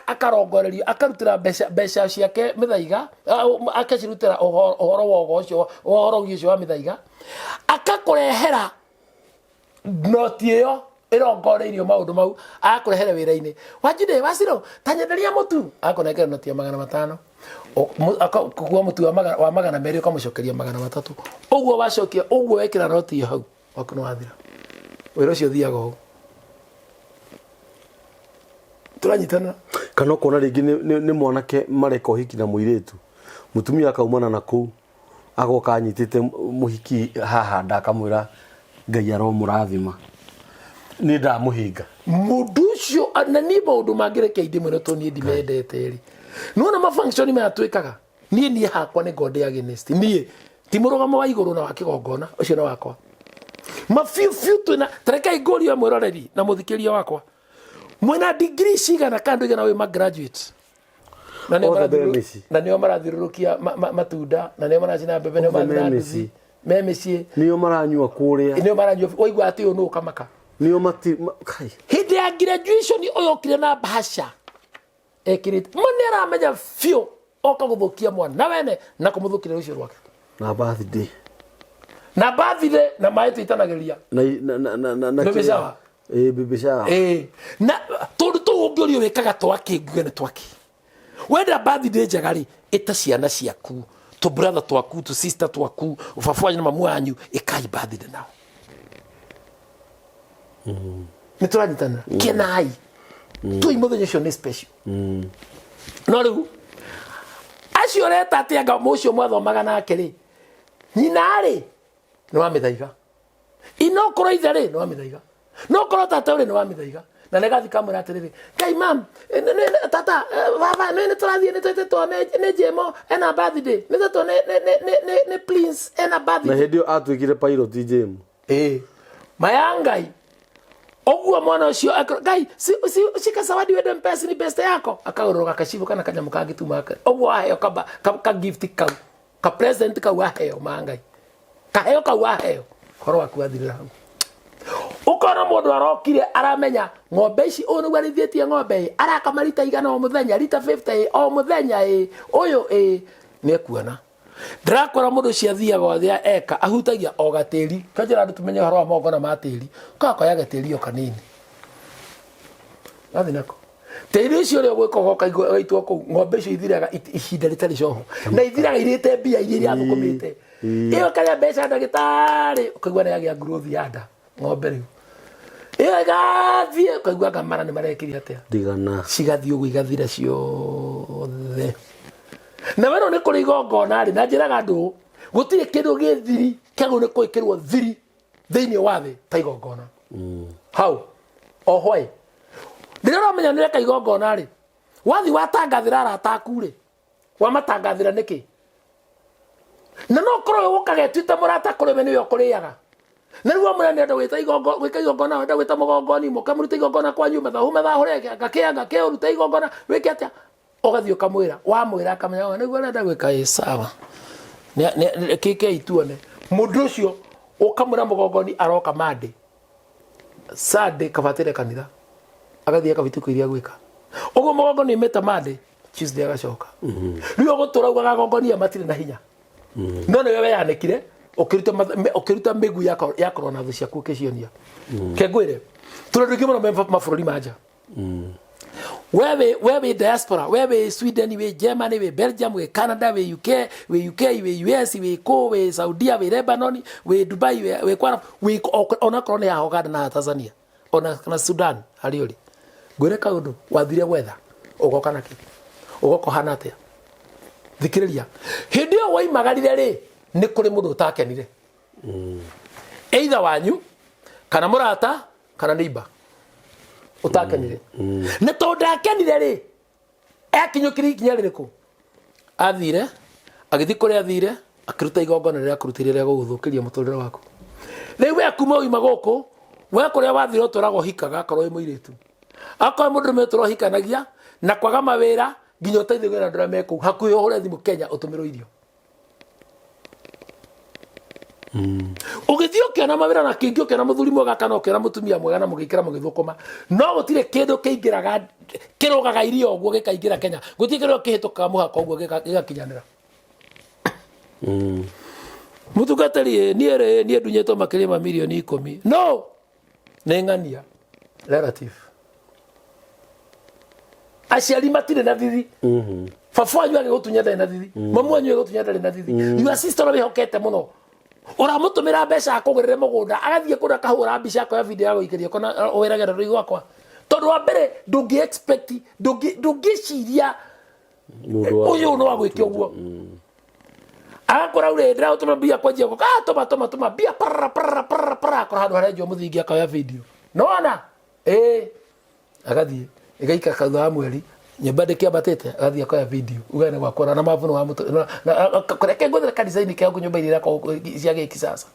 akarongorerio, akarutĩra mbeca ciake mĩthaiga, akacirutĩra ũhoro wa ũgo ũcio, ũhoro ũcio wa mĩthaiga, akakũrehera noti ĩyo ĩrongoreirio maũndũ mau, agakũrehere wĩra-inĩ. Wanjindĩ wacirũ ta nyenderia mũtu, agakũnengera noti ya 500, kũgua mũtu wa 200, ũkamũcokeria 300. Ũguo wacokia ũguo wekĩra noti ĩyo hau, waku nĩ wathira. Wĩra ũcio ũthiaga ũũ, tũranyitana. Kana ũkona rĩngĩ nĩ mwanake mareka ũhiki na mũirĩtu, mũtumia akaumana na kũu, agoka anyitĩte mũhiki haha nda, akamwĩra Ngai aromũrathima, nĩ ndamũhinga. Mũndũ ũcio na niĩ maũndũ mangĩ reke indĩ mwĩre, tondũ niĩ ndimendete rĩ, nĩwona ma function maya twĩkaga, niĩ hakwa nĩ ngondĩ against. Niĩ ti mũrũgamo wa igũrũ na wa kĩgongona ũcio nĩ wakwa mabiũ biũ. Twĩna tarekei ngũrie mwĩroreri na mũthikĩria wakwa, mwĩna degree cigana kana ndũigana wĩ ma graduate? Na nĩo Othe me mĩciĩ. Na nĩo marathiũrũrũkia matunda, na nĩo maracina mbembe, nĩo Othe me maracina mĩciĩ. nduthi me mĩciĩ. Nĩo maranyua kũrĩa. Nĩo maranyua, waigua atĩ ũyũ nũ ũkamaka. Nĩo mati kai. Hĩndĩ ya graduation ũyũ okire na bahasha ekĩrĩte ma, nĩ aramenya biũ oka gũthũkia mwana wene na kũmũthũkĩra rũciũ rwake. Na birthday. Na birthday na maĩ tũitanagĩria. Na na na na na na Baby kĩrĩa- shower. Ĩĩ, baby shower. Ĩĩ, na tũndũ tũu ũngĩũrio wĩkaga twakĩ, nguge nĩ twakĩ. Wenda birthday njega rĩ, ĩta ciana ciaku, tũ brother twaku, tũ sister twaku, baba wanyu na mamu wanyu, ĩkai birthday nao. Nĩ tũranyitana? Kenai tũi mũthenya ũcio nĩ special. No rĩu acio ũreta atĩ anga ũcio mwathomaga nake rĩ, nyina rĩ nĩ wa mĩthaiga, inokorwo ithe rĩ nĩ wa mĩthaiga, nokorwo tata rĩ nĩ wa mĩthaiga, na nĩ gathi kamwĩra atĩrĩrĩ, Ngai mam, tata, baba, nĩ tũrathiĩ, nĩ twĩtĩtwo nĩ Jemo ena birthday, nĩ twĩtĩtwo nĩ Prince ena Na birthday. Hĩndĩ ĩyo atuĩkire pilot James. Ĩĩ, maya Ngai ũguo mwana ũcio Ngai shika zawadi wende mpesi ni best yako, akagũrũrũka gacibũ kana kanyamũ kangĩ tu make ũguo waheo ka gift kau, ka present kau waheo, ma Ngai kaheo kau waheo, ũhoro waku wathirĩra hau. Ũkona mũndũ arokire aramenya ng'ombe ici, ũyũ nĩguo arĩithĩtie ng'ombe ĩ, arakama rita igana o mũthenya, rita 50 ĩ o mũthenya ĩ, ũyũ ĩ nĩ ekuona. Ndĩrakwĩra mũndũ ũcio athiaga ũrĩa eka, ahutagia o gatĩri kanjĩra andũ tumenye ũhoro wa magongona ma tĩri, kakoya gatĩri o kanini gathiĩ nako tĩri ũcio ũrĩa ũgwĩka ũgoka ũgaitwo kũu. Ng'ombe icio ithiraga ihinda rĩtarĩ coho na ithiraga irĩte mbia iria irathũkũmĩte. Ĩyo karĩa mbeca ndagĩtarĩ, ũkaigua nĩ yagĩa growth ya nda. Ng'ombe rĩu ĩyo ĩgathiĩ, ũkaigua anga mara nĩ marekire atĩa. Ndigana. Cigathiĩ ũguo igathira ciothe. Na werwo nĩ kũrĩ igongona rĩ, na njĩraga andũ ũũ, gũtirĩ kĩndũ gĩ thiri kĩagĩrĩirwo nĩ gwĩkĩrwo thiri thĩinĩ wa thĩ ta igongona. Hau o hwaĩ rĩrĩa ũramenya nĩ ũreka igongona rĩ, wathiĩ watangathĩra arata aku rĩ, wamatangathĩra nĩkĩ? Na no korwo ũyũ ũkaga etuĩte mũrata kũrĩ we nĩwe ũkũrĩaga. Na rĩu wamwĩra nĩenda gwĩta gwĩka igongona, wenda gwĩta mũgongoni, mũke mũrute igongona kwanyu, mathahu mathahũre, ngakĩa ngakĩa, ũrute igongona wĩke atĩa, ũgathiĩ ũkamwĩra. Wamwĩra akamenya, "Oh, nĩguo arenda gwĩka, ĩ sawa." Kĩkei tuone mũndũ ũcio ũkamwĩra mũgongoni aroka Monday, Sunday kabatĩre kanitha, agathiĩ akabituka iria gwĩka ũguo. Mũgongoni umĩte Monday, Tuesday agacoka. Rĩu ũgũtũra ugaga agongonia matirĩ na hinya, no nĩwe weyanĩkire ũkĩruta ũkĩruta mĩgui ya kũrũa na thũ ciaku ũkĩcionia. Ke ngwĩre tũrĩ andũ aingĩ mũno me mabũrũri ma nja. We wĩ diaspora, we wĩ Sweden, wĩ Germany, wĩ Belgium, wĩ Canada, wĩ UK, wĩ UK, wĩ US, wĩ kũ, wĩ Saudia, wĩ Lebanon, wĩ Dubai, wĩ Kwara, wĩ onakorwo nĩ haha Uganda na Tanzania ona kana Sudan harĩa ũrĩ, ngwĩre kaũndũ, wathire gwetha ũgoka nakĩ, ũgoka ũhana atĩa? Thikĩrĩria, hĩndĩ ĩyo woimagarire rĩ, nĩ kũrĩ mũndũ ũtakenire, either wanyu kana mũrata kana neighbor ũtakenire. Na tondũ ndakenire rĩ, akinyũkirie ikinya rĩrĩkũ? Athire, agĩthiĩ kũrĩa athire, akĩruta igongona rĩrĩa akũrutĩire rĩa gũgũthũkĩria mũtũrĩre waku. Rĩu we kuma ũima gũkũ, we kũrĩa wathire ũtũraga ũhikaga, akorwo wĩ mũirĩtu, akorwo wĩ mũndũrũme ũtũra ũhikanagia na kwaga mawĩra nginya ũteithio na andũ arĩa me kũu hakuhĩ, ũhũre thimũ Kenya ũtũmĩrwo irio. Ũgĩthiĩ ũkĩona mawĩra na kĩngĩ, ũkĩona mũthuri mwega kana ũkĩona mũtumia mwega na mũgĩikara mũgĩthũkũma, no gũtirĩ kĩndũ kĩingĩraga kĩrũgaga iria ũguo gĩkaingĩra Kenya. Gũtirĩ kĩndũ kĩhĩtũkaga mũhaka ũguo gĩgakinyanĩra. Mũtungatĩri ĩ, niĩ rĩ, niĩ ndunyĩtwo makĩria ma mirioni 10. No nĩ ng'ania relative aciari matirĩ na thithi. Baba wanyu agĩgũtunya ndarĩ na thithi, mamu wanyu agĩgũtunya ndarĩ na thithi. Your sister ũrĩa wĩhokete mũno, ũramũtũmĩra mbeca akũgũrĩre mũgũnda, agathiĩ kũndũ akahũra mbica akoya video ya gũikĩria kona wĩrage na rũi gwakwa, tondũ wa mbere ndũngĩ expect, ndũngĩciria Mũndũ wa- ũyũ no agwĩke ũguo. Agakora ure ndĩragũtũma mbia kwanjia gũka, "Ah, tũma tũma tũma mbia parara parara parara parara." Akora handũ harenjwo mũthingi, akoya video nona ĩĩ, agathiĩ ĩgaikara thutha wa mweri nyũmba ndĩkĩambatĩte, agathiĩ akoya video uga nĩ gwakora na mabu nĩ wa mũtũ reke ngũthĩre kanitha-inĩ kĩa nyũmba iria irakorwo cia gĩkisasa.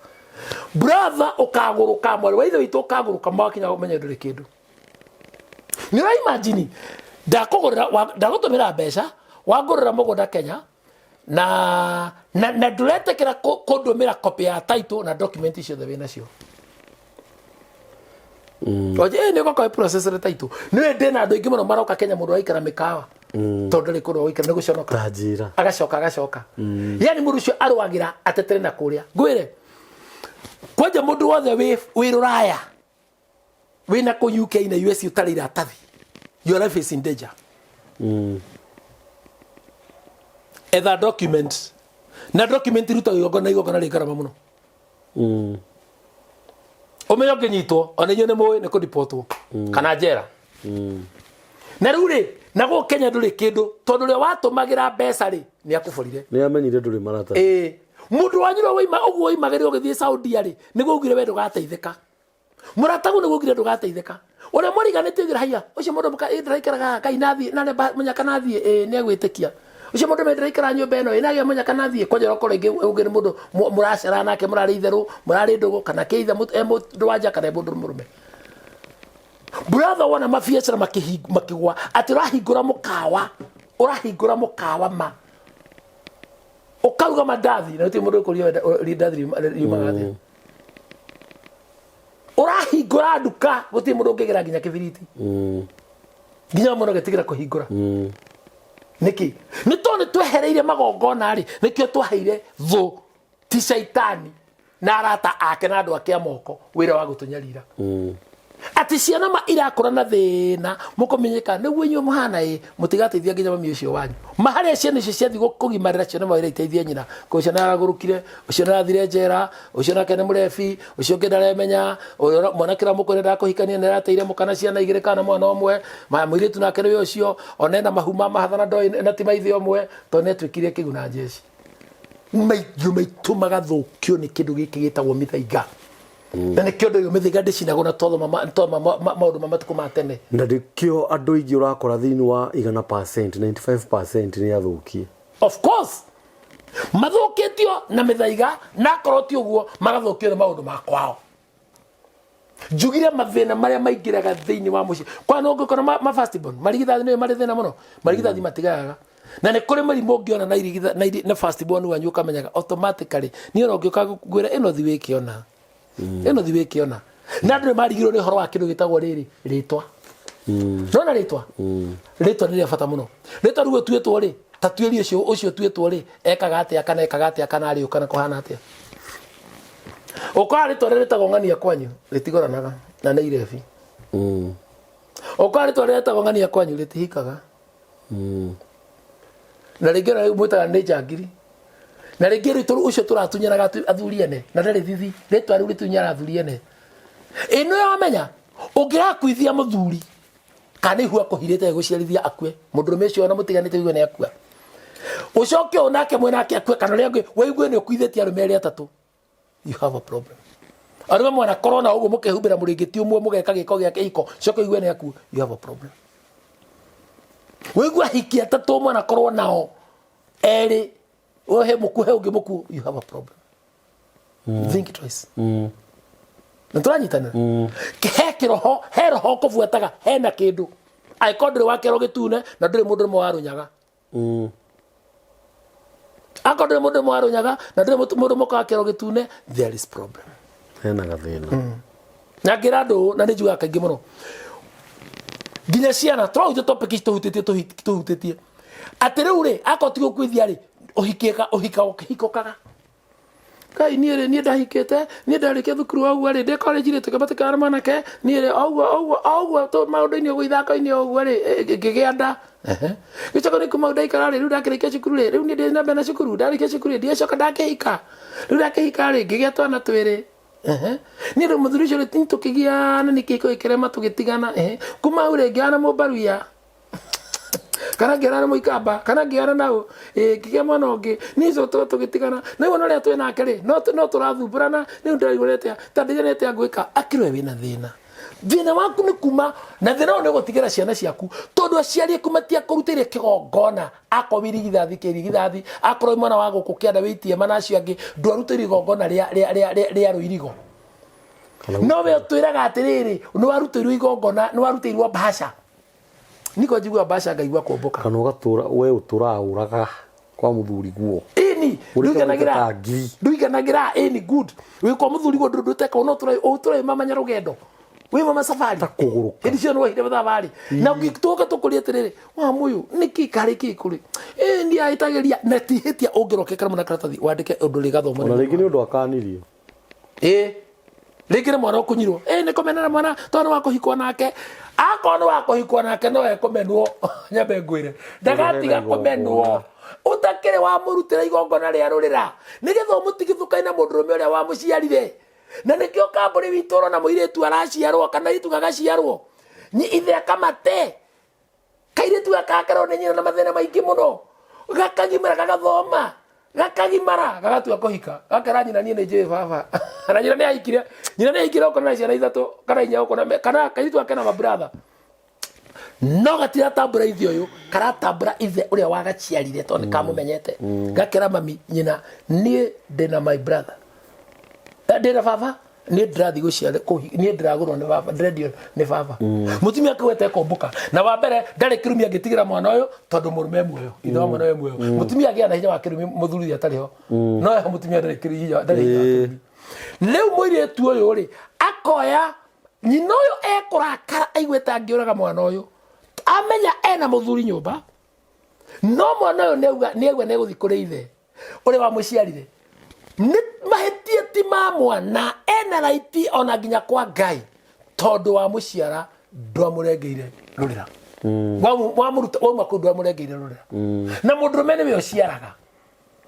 Brother, ũkagũrũka, mwarĩ wa ithe witũ, ũkagũrũka mawakinya ũmenye ndũrĩ kĩndũ. Nĩ ũra imagine ndakũgũrĩra ndagũtũmĩra mbeca wangũrĩra mũgũnda Kenya na ndũretĩkĩra kũndũmĩra copy ya title na document ciothe wĩ nacio. Oje nĩ ũgoka process rĩ title nĩ ndĩ na andũ aingĩ mũno maroka Kenya, mũndũ araikara mĩkawa tondũ ndarĩ kũndũ gũikara nĩ gũconoka. Ta njĩra. Agacoka agacoka, yani mũndũ ũcio arũagĩra atetere na kũrĩa. Ngwĩre kwanja, mũndũ wothe wĩ rũraya, wĩna kũ UK na US, ũtarĩ iratathi, your life is in danger. Etha document, na document iruta igongona, igongona rĩ ngarama mũno. Ũmenye ũngĩnyitwo, ona inyuĩ nĩ mũĩ nĩ kũdipotwo kana njera. Na rĩu rĩ, na gũkũ Kenya ndũrĩ kĩndũ, tondũ ũrĩa watũmagĩra mbeca rĩ, nĩ akũborire. Nĩ amenyire ndũrĩ maratathi. Ĩĩ, mũndũ wanyu ũrĩa waima ũguo waimagĩrĩra ũgĩthiĩ Saudia rĩ, nĩguo augire we ndũgateithĩka. Mũratagu nĩguo augire ndũgateithĩka. Ũrĩa mũriganĩtie augire haiya, ũcio mũndũ mũka ĩ ndĩraikaraga haha Ngai nathiĩ na nĩ mũnyaka nathiĩ, ĩ nĩ egwĩtĩkia. Ũcio mũndũ me ndĩraikara nyũmba ĩno ĩ nagĩa mũnyaka nathiĩ kwanja. Ũkorwo rĩngĩ ũngĩ nĩ mũndũ mũracera nake, mũrarĩ itherũ, mũrarĩ ndũgũ, kana kĩ ithe e mũndũ wa nja kana e mũndũ mũrũme. Brother, wona mabiacara makĩgwa, atĩ ũrahingũra mũkawa, ũrahingũra mũkawa ma ũkaruga mandathi na gũtirĩ mũndũ ũkũria rindathi riumaga atĩa. Ũrahingũra nduka, gũtirĩ mũndũ ũngĩgĩra nginya kĩbiriti, nginya mũndũ agĩtigĩra kũhingũra. Nĩkĩ? Nĩ tondũ nĩ twehereire magongona rĩ, nĩkĩo twaheire thũ ti caitani na arata ake na andũ ake a moko wĩra wa gũtũnyarira, atĩ ciana ma irakũra na thĩna mũkũmenyeka nĩguo inyuĩ mũhana ĩ mũtigateithia nginya mami ũcio wanyu ma. Harĩa ciana icio ciathiĩ kũgimarĩra, ciana mawĩra iteithie nyina kũ, ũcio nĩaragũrũkire, ũcio nĩarathire njera, ũcio nake nĩ mũrebi, ũcio ũngĩ ndaremenya, ũyũ mwanake ũrĩa mũkũrũ endaga kũhikania nĩarateire mũka na ciana igĩrĩ kana mwana ũmwe. Maya mũirĩtu nake nĩwe ũcio ona ena mahu ma mahatha na ndoĩ na ti maithe ũmwe, tondũ nĩatuĩkire kĩguna njeci. Maitũ maitũ magathũkio nĩ kĩndũ gĩkĩ gĩtagwo mĩthaiga, na nĩkĩo ndũyũ mĩthaiga ndĩcinagwo na twathoma maũndũ ma matukũ ma tene. Na nĩkĩo andũ aingĩ ũrakora thĩinĩ wa 100%, 95% nĩ athũkie. Of course mathũkĩtio na mĩthaiga, na akorwo ti ũguo magathũkio nĩ maũndũ ma kwao. Njugire mathĩna marĩa maingĩraga thĩinĩ wa mũciĩ kwa no ũngĩkora ma first born, marigithathi nĩyo marĩ thĩna mũno. Marigithathi matigayaga, na nĩ kũrĩ mĩrimũ ũngĩona na irigitha na first born wanyu, ũkamenyaga automatically. Niĩ ona ũngĩũka ngwĩra ĩno thi wĩkĩona, ĩno thi wĩkĩona, na andũ nĩ marigirwo nĩ ũhoro wa kĩndũ gĩtagwo rĩrĩ rĩtwa. Nona rĩtwa, rĩtwa nĩ rĩa bata mũno. Rĩtwa rĩu ũtuĩtwo rĩ, ta tuĩri ũcio ũcio ũtuĩtwo rĩ, ekaga atĩa kana ekaga atĩa kana arĩ ũ kana kũhana atĩa. Ũkora rĩtwa rĩrĩa rĩtagwo ng'ania kwanyu rĩtigoranaga na nĩ irebi. Ũkorwo rĩtwa rĩretagwo ng'ania kwanyu rĩtihikaga. Na rĩngĩ ona rĩu mwĩtaga nĩ njangiri. Na rĩngĩ rĩu ũcio tũratunyanaga athuri ene na ndarĩ thithi, rĩtwa rĩu rĩtunyanaga athuri ene. Ĩ nĩwe wamenya ũngĩrakuithia mũthuri kana ihu akũhirĩte gũciarithia akue, mũndũrũme ũcio ona mũtiganĩte ũigue nĩ akua, ũcoke ũyũ nake mwena ake akue, kana ũrĩa ũngĩ wĩigue nĩ ũkuithĩtie arũme erĩ atatũ, you have a problem. Arũme mwanakorwo na ũguo mũkehumbĩra mũrĩngĩti ũmwe mũgeka gĩko gĩa kĩhiko, coke ũigue nĩ akua, you have a problem. Wĩigue ahiki atatũ mwanakorwo nao erĩ, he mũkuo he ũngĩ mũkuo, you have a problem. Think twice. Nĩ tũranyitanĩra. He kĩroho, he roho ũkũbuataga, hena kĩndũ. Angĩkorwo ndũrĩ wa kĩoro gĩtune na ndũrĩ mũndũ ũmwe wa rũnyaga. Akorwo ndũrĩ mũndũ ũmwe wa rũnyaga na ndũrĩ mũndũ ũmwe wa kĩoro gĩtune, there is problem. Hena gathĩna. Na ngĩra andũ ũũ, na nĩ njugaga kaingĩ mũno, nginya ciana tũrahutia topic ici tũhutĩtie tũhutĩtie atĩ rĩu rĩ, akorwo ti gũkuithia rĩ, ũhikĩka ũhika ũkĩhikũkaga. Ngai niĩ rĩ, niĩ ndahikĩte, niĩ ndarĩkia thukuru o ũguo rĩ, ndĩ college rĩ, tũkĩbatĩkana na mwanake, niĩ rĩ, o ũguo, o ũguo, o ũguo tũ maũndũ-inĩ ũguo ithako-inĩ o ũguo rĩ, ngĩgĩa nda. Ehe. Gĩcoka nĩ kuma hau ndaikara rĩ, rĩu ndakĩrĩkia cukuru rĩ, rĩu niĩ ndĩ na mbere na cukuru, ndarĩkia cukuru rĩ, ndiacoka ndakĩhika. Rĩu ndakĩhika rĩ, ngĩgĩa twana twĩrĩ. Ehe. Niĩ rĩu mũthuri ũcio rĩ, tũkĩgiana nĩ kĩhiko gĩkĩrema tũgĩtigana. Ehe. Kuma hau rĩ, ngĩgĩa na mũmbaruya. Kana ngĩona na mũikamba, kana ngĩona na ũ, ĩ, ngĩgĩa mwana ũngĩ. Niĩ ũcio tũgĩtigana. Na rĩu ona ũrĩa twĩ nake rĩ, no tũrathumbũrana, rĩu ndĩraigua atĩa, ta ndĩrĩa atĩa ngwĩka, akĩrwe wĩna thĩna. Thĩna waku nĩ kuma, na thĩna ũyũ nĩ gũtigĩra ciana ciaku, tondũ aciari aku matiakũrutĩire kĩgongona, akorwo wĩ irigithathi kĩrigithathi, akorwo wĩ mwana wa gũkũ kĩanda wĩ itiema na acio angĩ, ndwarutĩire igongona rĩa rũirigo. No we ũtwĩraga atĩrĩrĩ, nĩ warutĩirwo igongona, nĩ warutĩirwo mbaca. Niko njigua mbaca ngaigua kũmbũka. Kana ũgatũra, we ũtũraga ũraga kwa mũthuri guo. Ĩni, Ũrĩte ndũiganagĩra. ta ngiri. Ndũiganagĩra, ĩni, good. Wĩ kwa mũthuri guo ndũrĩ ndũteka, no ũtũra, ũtũra wĩ mama nyarũgendo. Wĩ mama safari. Ta kũgũrũka. Hĩndĩ ciothe nĩwahire thabarĩ. Na ũngĩtũka tũkũrie atĩrĩrĩ, wa mũyũ, nĩkĩ karĩ kĩ kũrĩ? Ĩ, ndiahĩtagĩria. Na ti hĩtia ũngĩroka karamu na karatathi, wandĩke ũndũ rĩgathomwo nĩ Ona rĩngĩ mũndũ. nĩ ũndũ akanirio. Ĩ, rĩngĩ nĩ mwana ũkũnyirwo. Ĩ, nĩ kũmenera mwana, tondũ nĩ wa kũhikwo nake. Akorwo nĩ wa kũhikwo nake, no ekũmenwo. Nyambe ngwĩre. Ndagatiga kũmenwo. Ũtakĩrĩ wamũrutĩra igongona rĩa rũrĩra, nĩgetha ũmũtigithũkanie na mũndũrũme ũrĩa wamũciarire. Na nĩkĩo kambũri witũ ũrona mũirĩtu araciarwo, kana airĩtu gagaciarwo, ithe akamate. Kairĩtu gaka gakarerwo nĩ nyina na mathĩna maingĩ mũno, gakagimara gagathoma, gakagimara gagatua kũhika, gakera nyina niĩ nĩ njũĩ baba. Na nyina nĩ ahikire, nyina nĩ ahikire okorwo na ciana ithatũ kana inya okorwo na kana kairĩtu gake na mabratha. No gatiratambũra ithe ũyũ, karatambũra ithe ũrĩa wagaciarire tondũ nĩ kamũmenyete. Gakera mami nyina niĩ ndĩna my brother. Ndĩna baba, niĩ ndĩrathiĩ gũciara niĩ ndĩragũrwo nĩ baba, ndĩrendio nĩ baba. Mũtumia akĩgweta ekũmbũka. Na wa mbere ndarĩ kĩrumi angĩtigĩra mwana ũyũ tondũ mũrũme e muoyo, ithe wa mwana ũyũ e muoyo. Mũtumia agĩa na hinya wa kĩrumi mũthuri ũyũ atarĩ ho. No eho mũtumia ndarĩ kĩrumi, hinya, ndarĩ hinya wa kĩrumi. Rĩu mũirĩtu ũyũ rĩ, akoya nyina ũyũ ekũrakara aiguĩte angĩũraga mwana ũyũ. Amenya ena mũthuri nyũmba, no mwana ũyũ nĩauga nĩaigua nĩegũthiĩ kũrĩ ithe ũrĩa wamũciarire. Nĩ mahĩtia ti ma mwana, ena raiti ona nginya kwa Ngai, tondũ wamũciara ndwamũrengeire rũrĩra. Wamũruta wauma kũu ndwamũrengeire rũrĩra. Na mũndũrũme nĩwe ũciaraga.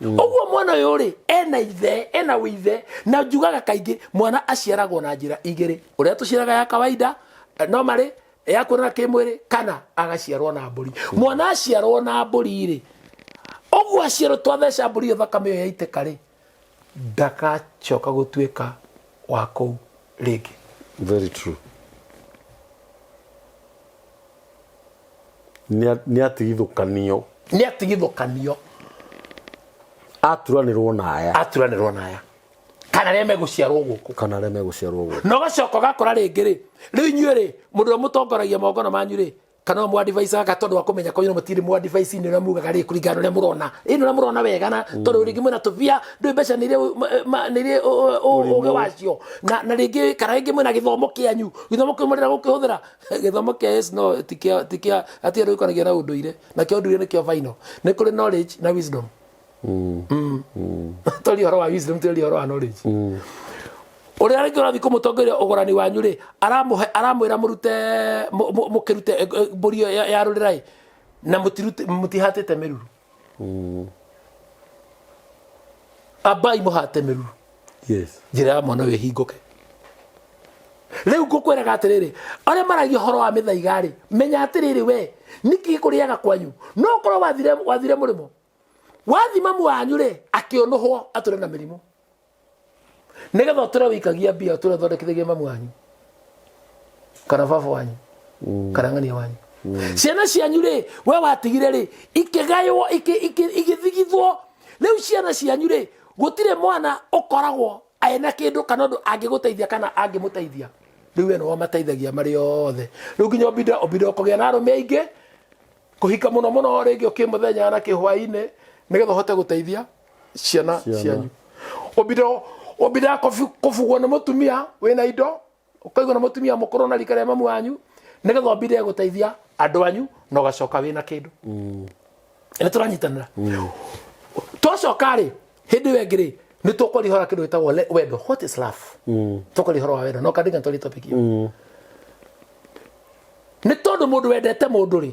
Ũguo mwana ũyũ rĩ, ena ithe, ena wĩithe, na njugaga kaingĩ mwana aciaragwo na njĩra igĩrĩ, ũrĩa tũciaraga ya kawaida, normally, ya kuonana kĩmwĩrĩ, kana agaciarwo na mbũri. Mwana aciarwo na mbũri rĩ, ũguo aciarwo twatheca mbũri ĩyo thakame ĩyo yaitĩka rĩ, ndagacoka gũtuĩka wa kũu rĩngĩ. Very true. Nĩ atigithũkanio. Nĩ atigithũkanio. Aturanĩrwo na aya. Aturanĩrwo na aya. Kana arĩa megũciarwo gũkũ. Kana arĩa megũciarwo gũkũ. Na ũgacoka ũgakora rĩngĩ rĩ, rĩu inyuĩ rĩ, mũndũ ũrĩa mũtongoragia magongona manyu rĩ, kana ũmwe advice aka tondũ wa kũmenya kwanyu mũtirĩ mũ advice inĩ ũrĩa mugaga rĩ, kũringana na ũrĩa mũrona. Ĩĩ nĩ ũrĩa mũrona wega na tondũ rĩngĩ mwĩna tũbia, ndũĩ mbeca nĩ irĩ nĩ irĩ ũgĩ wacio. Na rĩngĩ kana rĩngĩ mwĩna gĩthomo kĩanyu, gĩthomo kĩu mũrenda gũkĩhũthĩra. Gĩthomo kĩa yes no ti kĩa, ti kĩa, hatirĩ ũndũ gĩkoranagia na ũndũire. Na kĩa ũndũire nĩkĩo final. Nĩ kũrĩ knowledge na wisdom. Twaria ũhoro wa wisdom, twaria ũhoro wa knowledge. Ũrĩa rĩngĩ ũrathiĩ kũmũtongoria ũgũrani wanyu rĩ, aramũhe aramwĩra mũrute mũkĩrute mbũri ĩyo ya rũrĩra ĩ, na mũtihatĩte mĩruru. Ambai mũhate mĩruru. Yes. Njĩra ya mwana ũyũ ĩhingũke. Rĩu ngũkwĩraga atĩrĩrĩ, arĩa maragia ũhoro wa mĩthaiga rĩ, menya atĩrĩrĩ we, nĩkĩ kũrĩaga kwanyu? No ũkorwo wathire mũrĩmo. Wathi mamu wanyu rĩ, akĩũnũhwo atũre na mĩrimũ. Nĩgetha ũtũre wĩikagia mbia, ũtũre ũthondekithagia mamu wanyu kana baba wanyu kana ng'ania wanyu. Ciana cianyu rĩ, we watigire rĩ, ikĩgaywo, igĩthigithwo. Rĩu ciana cianyu rĩ, gũtirĩ mwana ũkoragwo ena kĩndũ kana ũndũ angĩgũteithia kana angĩmũteithia. Rĩu we nĩwe ũmateithagia marĩ othe. Rĩu nginya ũbinda ũkũgĩa na arũme aingĩ, kũhika mũno mũno rĩngĩ ũkĩmũthenya na kĩhwainĩ, nĩgetha ũhote gũteithia ciana cianyu. Ũbinda kũbugwo nĩ mũtumia wĩna indo, ũkaigwo na mũtumia mũkũrũ na rika rĩa mamu wanyu, nĩgetha ũbinde gũteithia andũ anyu na ũgacoka wĩna kĩndũ. Nĩ tũranyitanĩra. Twacoka rĩ, hĩndĩ ĩyo ĩngĩ rĩ, nĩ tũkwaria ũhoro wa kĩndũ gĩtagwo wendo. What is love? Tũkwaria ũhoro wa wendo. No kandinga twarie topic ĩyo. Nĩ tondũ mũndũ wendete mũndũ rĩ,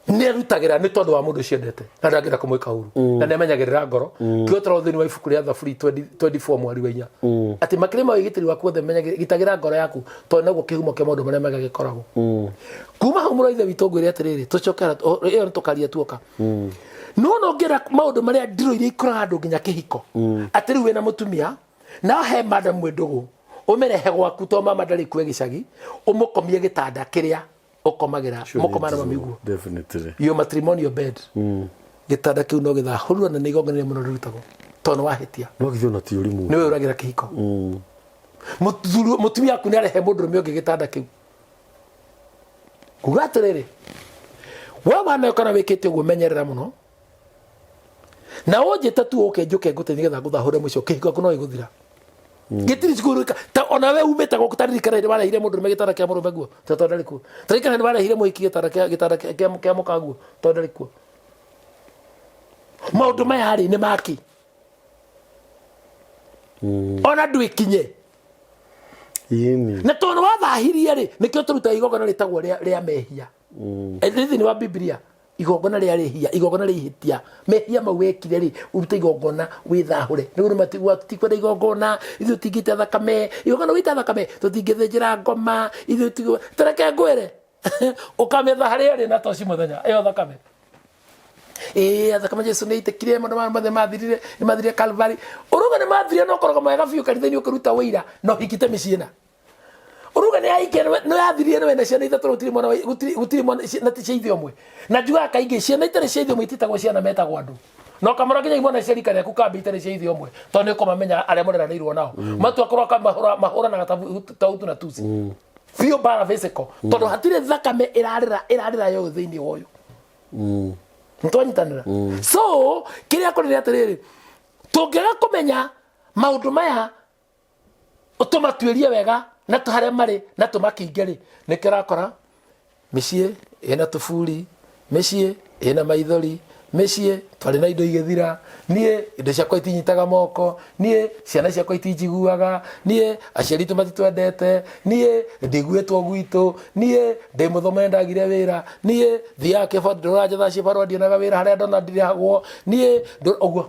nĩ erutagĩra nĩ tondũ wa mũndũ ũcio endete na ndangĩenda kũmwĩka ũru na nĩ amenyagĩrĩra ngoro. Kĩo tũrona thĩinĩ wa ibuku rĩa Thaburi 24 mweri wa 4 atĩ makĩria ma wĩgitĩri waku wothe gitagĩra ngoro yaku tondũ noguo kĩhumo kĩa maũndũ marĩa mega gĩkoragwo. Kuma hau mũrũ wa ithe witũ ngwĩre atĩrĩrĩ, tũcoke ĩyo nĩ tũkaria tuoka. No no ngĩra maũndũ marĩa ndirũ iria ikoraga andũ nginya kĩhiko, atĩ rĩu wĩna mũtumia na he madam mwĩ ndũgũ, ũmĩrehe gwaku to mama ndarĩ kue gĩcagi, ũmũkomie gĩtanda kĩrĩa ũkomagĩra mũkomana na mami guo. Definitely. Your matrimonial bed. Gĩtanda kĩu no gĩthahũrwo na nĩ igongona rĩrĩa mũno rĩrutagwo tondũ nĩ wahĩtia. No githĩ ona ti ũrimũ. Nĩwe ũragĩra kĩhiko. Mũtumia waku nĩ arehe mũndũrũme ũngĩ gĩtanda kĩu. Kuga atĩrĩrĩ, we wanayo kana wĩkĩte ũguo, menyerera mũno na ũnjĩte tu ũke njũke ngũteithie nĩgetha ngũthahũre mũico kĩhiko gĩaku no gĩgũthira. Gĩtirĩ cukuru ta ona we umĩte gũkũ, ta ririkana hĩndĩ warehire mũndũrũme gĩtanda kĩa mũrũme guo tondũ ndarĩ kuo. Ta ririkana hĩndĩ warehire mũhiki gĩtanda kĩa gĩtanda kĩa mũka guo tondũ ndarĩ kuo. Maũndũ maya rĩ nĩ maki ona ndwĩkinye. Ĩni. Na tondũ wathahirie rĩ, nĩkĩo tũrutaga igongona rĩtagwo rĩa mehia. Thĩinĩ wa Biblia, igongona rĩa rĩhia, igongona rĩa ihĩtia, mehia mau wekire rĩ, ũrute igongona wĩthahũre. Nĩ ũndũ matikwenda igongona, ithuĩ tũtingĩita thakame, igongona wĩita thakame, tũtingĩthĩnjĩra ngoma, ithuĩ tũreke ngwĩre. Ũkamĩetha harĩa ĩrĩ na toci mũthenya, ĩyo thakame. Ĩĩ, thakame Jesu nĩ aitĩkire, maũndũ maya mothe mathirire, nĩ mathirire Calvary. Ũruga nĩ mathirire no ũkoragwo mwega biũ kanitha-inĩ ũkĩruta ũira, na ũhikĩte mĩciĩ na. Uruga nĩ yaike nĩ yathirire nĩ wena ciana ithatũ gũtirĩ mwana gũtirĩ gũtirĩ mwana na ti cia ithe ũmwe. Na njugaga kaingĩ ciana itarĩ cia ithe ũmwe ititagwo ciana, metagwo andũ. Na ũkamũra nginya imwana cia rika rĩaku kambi itarĩ cia ithe ũmwe tondũ nĩ ũkũmamenya arĩa mũreranĩirwo nao. Matua korwo mahũranaga ta Hutu na Tutsi. Biũ mbara physical tondũ hatirĩ thakame ĩrarĩra ĩrarĩra yo thĩinĩ wa ũyũ. Nĩtwanyitanĩra. So kĩrĩa kũrĩ nĩ atĩrĩrĩ, tũngĩaga kũmenya maũndũ maya tũmatuĩrie wega na harĩa marĩ na tũmakinge rĩ, nĩkĩo ũrakora mĩciĩ ĩna tũburi, mĩciĩ ĩna maithori, mĩciĩ twarĩ na indo igĩthira, niĩ indo ciakwa itinyitaga moko, niĩ ciana ciakwa itinjiguaga, niĩ aciari aitũ matitwendete, niĩ ndiguĩtwo gwitũ, niĩ ndĩ mũthome ndagire wĩra, niĩ thiaga kĩbarũa ndũranjetha cibarũa ndionaga wĩra, harĩa ndona ndirĩhagwo, niĩ ũguo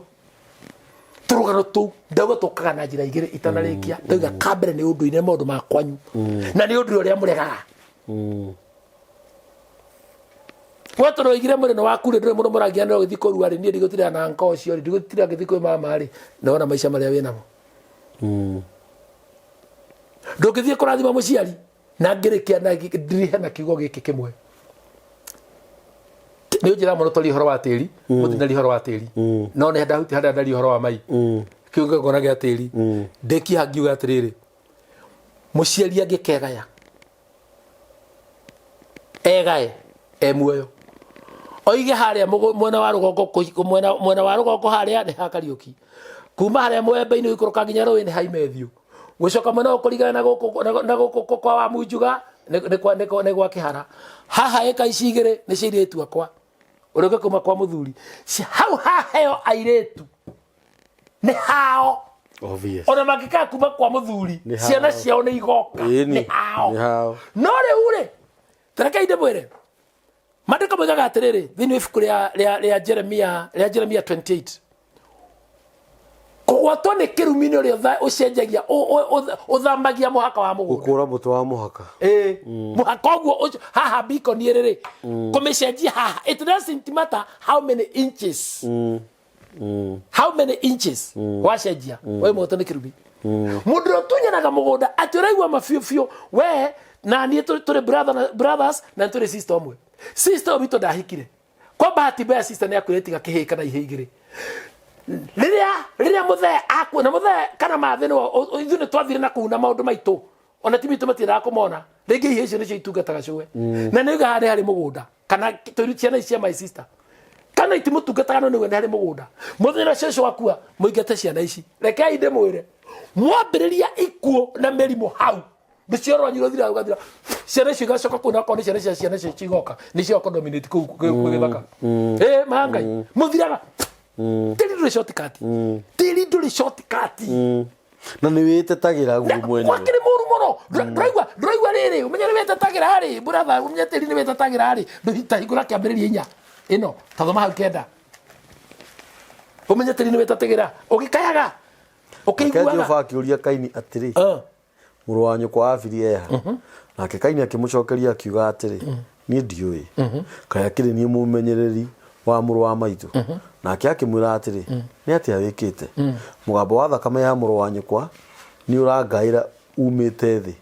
tũrũgano tũu ndauga tũkaga na njĩra igĩrĩ itanarĩkia. Ndauga ka mbere nĩ ũndũ-inĩ maũndũ ma kwanyu na nĩ ũndũ ũrĩa mũregaga. We tondũ oigire mwĩrĩ nĩ waku rĩ, ndũrĩ mũndũ mũrangianĩra ũgĩthiĩ kũrua rĩ, niĩ ndigũtinda na nko ũcio rĩ, ndigũtinda ngĩthiĩ kwĩ mama rĩ, nĩwona maica marĩa wĩ namo. Ndũngĩthiĩ kũrathima mũciari na ngĩrĩkia na ndirihe na kiugo gĩkĩ kĩmwe. Nĩ ũnjĩra mũno twarie ũhoro wa tĩri, mũtinaria ũhoro wa tĩri, no nĩ ndahutia harĩa ndaria ũhoro wa mai kiugo gĩkona gĩa tĩri. Ndĩkie haha ngiuga atĩrĩrĩ, mũciari angĩkegaya egae e muoyo, oige harĩa mwena wa rũgongo mwena wa rũgongo harĩa nĩ ha Kariũki, kuma harĩa mwembe-inĩ gũikũrũka nginya rũĩ nĩ ha Imethiũ, gũcoka mwena ũyũ kũringana na gũkũ na gũkũ kwa wa Munjuga nĩ gwa Kĩhara, haha ĩka ici igĩrĩ nĩ cia airĩtu akwa, ũrĩa ũngĩ kuma kwa mũthuri, hau haheo airĩtu. Nĩ hao. Obvious. Ona mangĩkaga kuma kwa mũthuri, Nĩ hao. ciana ciao nĩ igoka. Ĩni, Nĩ hao. nĩ hao. No rĩu rĩ, tarekei ndĩmwĩre, maandĩko moigaga atĩrĩrĩ thĩinĩ wa ibuku rĩa Jeremia 28, kũgwatwo nĩ kĩrumi nĩ ũrĩa ũcenjagia, ũthamagia mũhaka wa mũgũnda. Gũkũra mũtĩ wa mũhaka. Ĩĩ, mũhaka ũguo ũcio haha bikoni ĩrĩ rĩ, kũmĩcenjia haha, it doesn't matter how many inches, how many inches wacenjia, we mũgwatwo nĩ kĩrumi. Mũndũ ũrĩa ũtunyanaga mũgũnda atĩ ũraigua mabiũ biũ, we na niĩ tũrĩ brother na, brothers na tũrĩ sister ũmwe. Sister ũyũ witũ ndahikire, kwa bahati mbaya sister nĩ akuire tiga kĩhĩĩ kana ihĩĩ igĩrĩ. Rĩrĩa mũthee akua na mũthee kana mathĩ nĩwe ithuĩ nĩ twathire na kũu na maũndũ maitũ, ona ti mitũ matiendaga kũmona rĩngĩ. Ihĩĩ icio nĩcio itungataga cũwe na nĩ ugaga nĩ harĩ mũgũnda kana tũiru ciana ici cia my sister kana itimũtungataga, no nĩguo nĩ harĩ mũgũnda. Mũthenya ũcio ũcio wakua mũingate ciana ici. Rekei ndĩmwĩre, mwambĩrĩria ikuũ na mĩrimũ hau, rũciaro rwanyu rũthira rũgathira. Ciana icio igacoka kũu, nakorwo nĩ ciana cia ciana icio cigoka nĩcio condominate kũu kwĩ gĩthaka. Ĩ ma Ngai, mũthiraga. Tĩri ndũrĩ shortcut, tĩri ndũrĩ shortcut. Na nĩ wĩtetagĩra guo mwene. Gwakĩrĩ mũru mũno. Ndũraigua rĩrĩ, ũmenye nĩ wĩtetagĩra rĩ, brother, ũmenye tĩri nĩ wĩtetagĩra rĩ. Ta hingũra kĩambĩrĩria 4 ĩno, tathoma hau 9, ũmenye tĩri nĩ wĩtetagĩra ũgĩkayaga Nake ũkĩiguaga. Jehova akĩũria Kaini atĩrĩ, "Mũrũ wa nyũkwa Abili eha?" Nake Kaini akĩmũcokeria akiuga atĩrĩ, "Niĩ ndiũĩ. Kaĩ akĩrĩ niĩ mũmenyereri wa mũrũ wa maitũ?" Nake akĩmwĩra atĩrĩ, "Nĩ atĩa wĩkĩte? Mũgambo wa thakame ya mũrũ wa nyũkwa nĩ ũrangaĩra umĩte thĩ.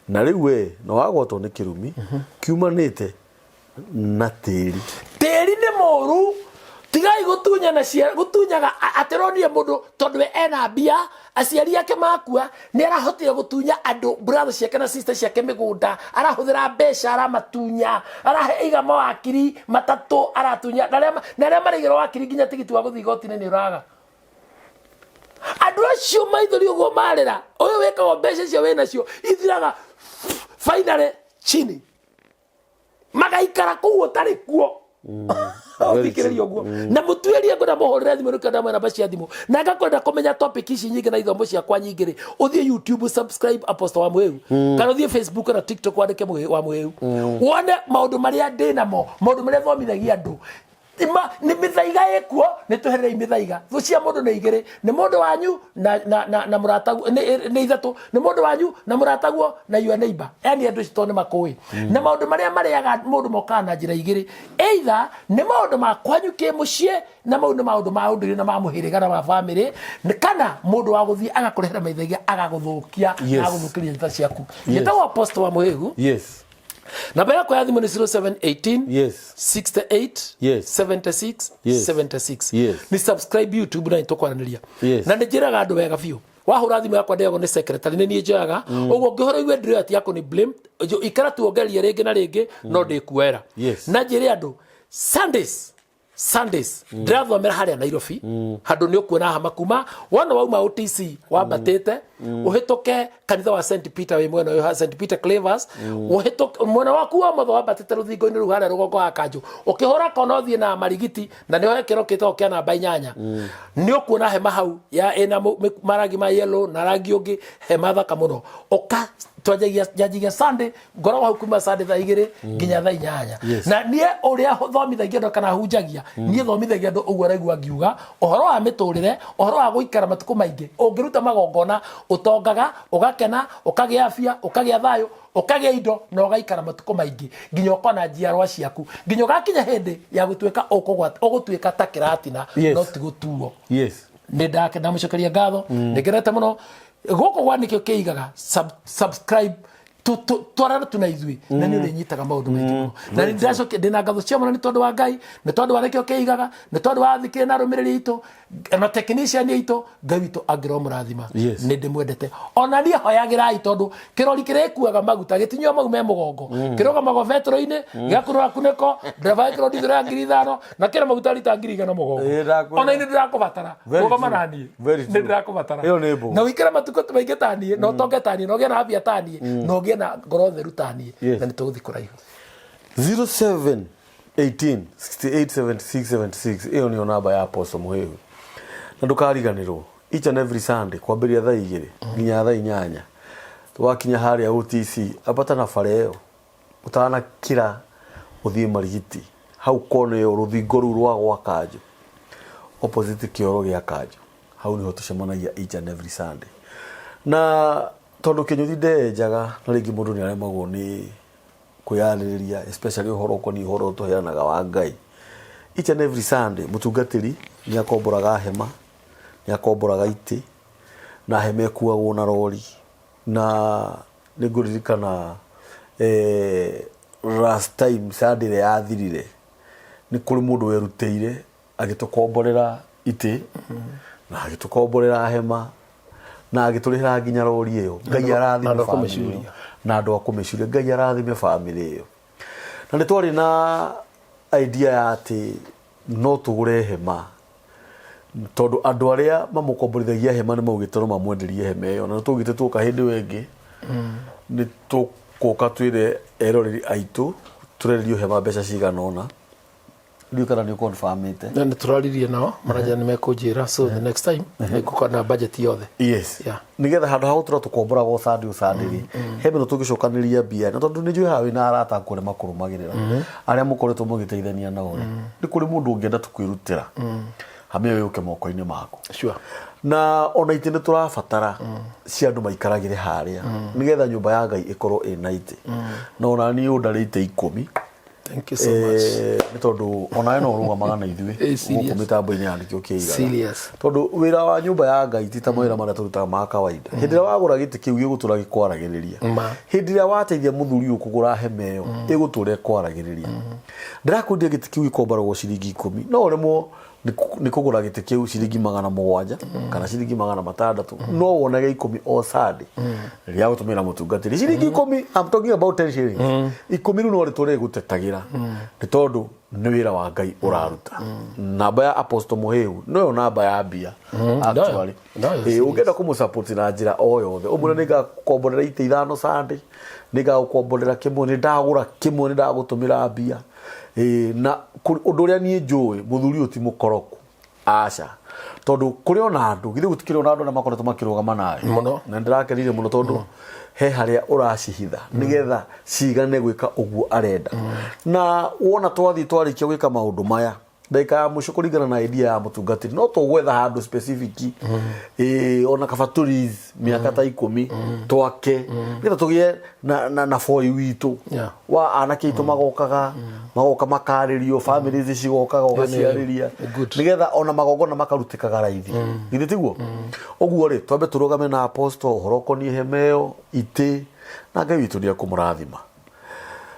Na rĩu wee no wagwatwo nĩ kĩrumi kiumanĩte na tĩri." Tĩri nĩ mũru. Tigai gũtunyana gũtunyaga atĩronire mũndũ tondũ we ena mbia, aciari ake makua nĩ arahotire gũtunya andũ, brother ciake na sister ciake mĩgũnda. Arahũthĩra mbeca, aramatunya, arahe iga mawakiri matatũ, aratunya na arĩa marĩgĩrwo wakiri nginya tigiti wa gũthiĩ igoti-inĩ nĩ ũraga. Andũ acio maithori ũguo marĩra, ũyũ wĩkagwo mbeca icio wĩnacio ithiraga finally chini, magaikara kũu ũtarĩ kuo. Thikĩrĩria ũguo na mũtuĩrie, ngwenda mũhũrĩre thimũ nĩkĩo ndamwe namba cia thimũ, na ngakwenda kũmenya topic ici nyingĩ na ithomo ciakwa nyingĩ rĩ, ũthiĩ YouTube, subscribe Apostle wa Mũhĩu, kana ũthiĩ Facebook na TikTok, wandĩke wa Mũhĩu, wone maũndũ marĩa ndĩ namo, maũndũ marĩa thomithagia andũ. Nĩ mĩthaiga ĩkuo, nĩ tũhererei mĩthaiga. Thũ cia mũndũ nĩ igĩrĩ, nĩ mũndũ wanyu na mũrataguo, nĩ ithatũ, nĩ mũndũ wanyu na mũrataguo na your neighbor, yani andũ acio tondũ nĩ makũĩ na maũndũ marĩa marĩaga mũndũ mokaga na njĩra igĩrĩ, either nĩ maũndũ ma kwanyu kĩmũciĩ, na mau nĩ maũndũ ma ũndũire na ma mũhĩrĩga na ma bamĩrĩ, kana mũndũ wa gũthiĩ agakũrehera maithaiga, agagũthũkia na agũthũkĩria njĩra ciaku. Njĩtagwo Apostle wa Mũhĩgu. Namba yakwa ya thimũ nĩ 0718 68 76 76. Ni subscribe YouTube na nĩtũkwaranĩria. Na nĩ njĩraga andũ wega biũ, wahũra thimũ yakwa ndĩagwo nĩ secretary, nĩ niĩ njoyaga. Ũguo ũngĩhũra igue ndĩroya tiga kũni blame, ikara tuongerie rĩngĩ na rĩngĩ, no ndĩkuoera. Na njĩre andũ, Sundays ndĩrathomera harĩa Nairobi, handũ nĩ ũkuona hama kuma wona wauma OTC wambatĩte, ũhĩtũke kanitha wa St Peter wĩ mwena ũyũ, St Peter Clavers, ũhĩtũke mwena waku wa motho wambatĩte rũthingo-inĩ rũu harĩa rũgongo wa kanjũ, ũkĩhũra kona ũthiĩ na marigiti na nĩho gĩkĩro kĩtagwo kĩa namba 8, nĩ ũkuona hema hau ya ĩna marangi ma yellow na rangi ũngĩ, hema thaka mũno. Ũka twanjagia, njanjagia Sunday, ngoragwo hau kuma Sunday thaa 2 nginya thaa 8. Na niĩ ũrĩa thomithagia andũ kana hunjagia, niĩ thomithagia andũ ũguo araigua ngiuga ũhoro wa mĩtũrĩre, ũhoro wa gũikara matukũ maingĩ. Ũngĩruta magongona, ũtongaga, ũgakena, ũkagĩa afya, ũkagĩa thayũ, ũkagĩa indo na ũgaikara matukũ maingĩ nginya ũkona njiarwa ciaku, nginya ũgakinya hĩndĩ ya gũtuĩka ũgũtuĩka ta kĩratina, no ti gũtuo. Nĩ ndake ndamũcokeria ngatho, nĩ ngenete mũno gũkũ gwa nĩkĩo kĩigaga subscribe, twarana tu na ithuĩ na nĩ ũrĩnyitaga maũndũ maingĩ mũno. Na nĩ ndĩracokia ndĩna ngatho cia mũno nĩ tondũ wa Ngai, nĩ tondũ wa nĩkĩo kĩigaga, nĩ tondũ wa athikĩrĩria na arũmĩrĩri aitũ na technician aitũ. Ngai witũ angĩromũrathima. Nĩ ndĩmwendete. Ona niĩ hoyagĩrai, tondũ kĩrori kĩrĩa gĩkuaga maguta gĩtinyua mau me mũgongo, kĩrũgamagwo betũrũ-inĩ, gĩgakunũra kunĩko, ndereba ĩkĩrwo ndithũrũ ya 5,000 na kĩna maguta rita 100,000 mũgongo. Ĩĩ, ndakwĩra. Ona inĩ ndĩrakũbatara. Very Rũgama true. na niĩ. Very Nĩ true. ndĩrakũbatara. Ĩyo nĩ mbũgũ. Na ũikare matukũ maingĩ ta niĩ, na ũtonge ta niĩ, na ũgĩe na afya ta niĩ, na ũgĩe na ngoro theru ta niĩ, na nĩ tũgũthiĩ kũraihu. 07 18 68 76 76, ĩyo nĩyo namba ya Apostle Mũhĩhu. Na ndũkariganĩrwo, each and every Sunday kwambĩrĩria thaa 2 nginya thaa 8, wakinya harĩa OTC, ambata na bara ĩyo ũtanakĩra ũthiĩ Marigiti, hau kona ĩyo rũthingo rũu rwa gwa Kanjũ, opposite kĩoro gĩa Kanjũ, hau nĩho tũcemanagia each and every Sunday. Na tondũ kĩnyũthi ndenjaga, na rĩngĩ mũndũ nĩ aremagwo nĩ kwĩyarĩrĩria, especially ũhoro ũkoniĩ ũhoro ũyũ tũheanaga wa Ngai. Each and every Sunday mũtungatĩri nĩ akomboraga hema, nĩ akomboraga itĩ, na hema ĩkuagwo na rori. Na nĩ ngũririkana last time Sunday ĩrĩa yathirire, nĩ kũrĩ mũndũ werutĩire agĩtũkomborera itĩ na agĩtũkomborera hema na agĩtũrĩhĩra nginya rori ĩyo. Ngai arathime Na andũ a family ĩyo. kũmĩcuria. Na andũ a kũmĩcuria. Ngai arathime family ĩyo. Na nĩ twarĩ na idea ya atĩ no tũgũre hema, tondũ andũ arĩa mamũkomborithagia hema nĩ maugĩte no mamwenderie hema ĩyo, na nĩ twaugĩte tuoka hĩndĩ ĩyo ĩngĩ nĩ tũgũka twĩre eroreri aitũ tũrenderio hema mbeca cigana ũna. Ndiũĩ kana nĩ ũconfirmĩte. Na nĩ tũraririe nao, maranjĩra nĩ mekũnjĩra, so the next time nĩngũka na budget yothe. Yes. Yeah. Nigetha handũ ha gũtũra tũkomboraga o Sunday o Sunday rĩ, he mĩno tũngĩcokanĩrĩria mbia, na tondũ nĩ njũĩ haha wĩna arata aku arĩa makũrũmagĩrĩra, arĩa mũkoretwo mũgĩteithania nao rĩ, nĩ kũrĩ mũndũ ũngĩenda tũkwĩrutĩra hama ĩyo yũke moko-inĩ maku. Na ona itĩ nĩ tũrabatara cia andũ maikaragĩre harĩa, nĩgetha nyũmba ya Ngai ĩkorwo ĩna itĩ. Na ona niĩ ũndarĩ itĩ 10. Thank you so much. Nĩ tondũ onawe no ũrũgamaga na ithuĩ Serious. gũkũ mĩtambo-inĩ ya nĩkĩo kĩigaga. Serious. Tondũ wĩra wa nyũmba ya Ngai ti ta mawĩra marĩa tũrutaga ma kawaida. Hĩndĩ ĩrĩa wagũra gĩtĩ kĩu gĩgũtũra gĩkwaragĩrĩria. Ma. Hĩndĩ ĩrĩa wateithia mũthuri ũyũ kũgũra hema ĩyo, ĩgũtũra ĩkwaragĩrĩria. Ndĩrakwendia gĩtĩ kĩu gĩkomboragwo ciringi 10, no ũremwo nĩ kũgũra gĩtĩ kĩu ciringi 700 kana ciringi 600, no wonage 10 o Sunday rĩrĩa gũtũmĩra mũtungatĩri ciringi 10. I'm talking about 10 shillings. 10 rĩu no rĩtũre gũtetagĩra, nĩ tondũ nĩ wĩra wa Ngai ũraruta. Namba ya Apostle Mũhĩu noyo namba ya mbia actually. Noyo, Ĩĩ, ũngĩenda kũmũsupport na njĩra o yothe, ũmwĩre nĩ ngakũkomborera itĩ 5 Sunday, nĩ ngagũkomborera kĩmwe, nĩ ndagũra kĩmwe, nĩ ndagũtũmĩra mbia. Ĩĩ, na ũndũ ũrĩa niĩ njũĩ, mũthuri ũyũ ti mũkoroku, aca, tondũ kũrĩ ona andũ, githĩ gũtikĩrĩ ona andũ arĩa makoretwo makĩrũgama nawe Mũno. Na ndĩrakenire mũno tondũ he harĩa ũracihitha nĩgetha cigane gwĩka ũguo arenda. Na wona twathiĩ twarĩkia gwĩka maũndũ maya, ndagĩka ya mũico kũringana na idea ya mũtungatĩri, no tũgwetha handũ specific, ĩĩ, ona kaba tũris mĩaka ta 10 twake, nĩgetha tũgĩe na boy witũ wa anake aitũ magokaga, magoka makarĩrio, families cigokaga ũgaciarĩria, Good. nĩgetha ona magongona makarutĩkaga raithi. Githĩ tiguo ũguo rĩ? Twambe tũrũgame na apostle ũhoro ũkoniĩ hema ĩyo, itĩ, na Ngai witũ nĩ ekũmũrathima.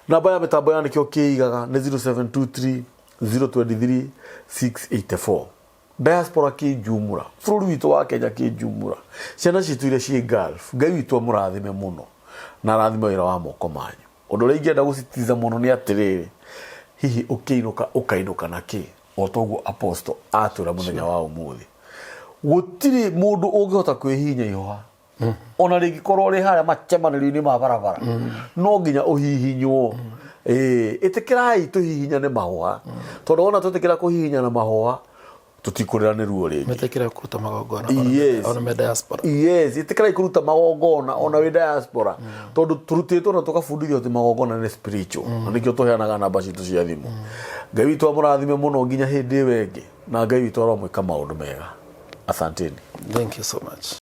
Namba ya mĩtambo ya nĩkĩo kĩigaga nĩ 0723 023 684. Diaspora kĩnjumũra, bũrũri witũ wa Kenya kĩnjumũra, ciana citũ iria ciĩ Gulf, Ngai witũ amũrathime mũno na arathime wĩra wa moko manyu. Ũndũ ũrĩa ingĩenda gũcitiza mũno nĩ atĩrĩrĩ, hihi ũkĩinũka ũkainũka na kĩ? O toguo apostle atwĩra mũthenya wa ũmũthĩ, gũtirĩ mũndũ ũngĩhota kwĩhihinya ihũha, ona rĩngĩkorwo rĩ harĩa macemanĩrio-inĩ ma barabara, no nginya ũhihinywo. Ĩĩ, ĩtĩkĩrai tũhihinyane mahũha, tondũ wona twetĩkĩra kũhihinyana mahũha, tũtikũrĩra nĩ ruo rĩngĩ. Metĩkĩra kũruta magongona Yes. ona me diaspora. Yes, ĩtĩkĩrai kũruta magongona ona wĩ diaspora, tondũ tũrutĩtwo na tũgabundithio atĩ magongona nĩ spiritual, na nĩkĩo tũheanaga namba citũ cia thimũ. Ngai witũ amũrathime mũno nginya hĩndĩ ĩyo ĩngĩ, na Ngai witũ aromwĩka maũndũ mega. Asanteni. Thank you so much.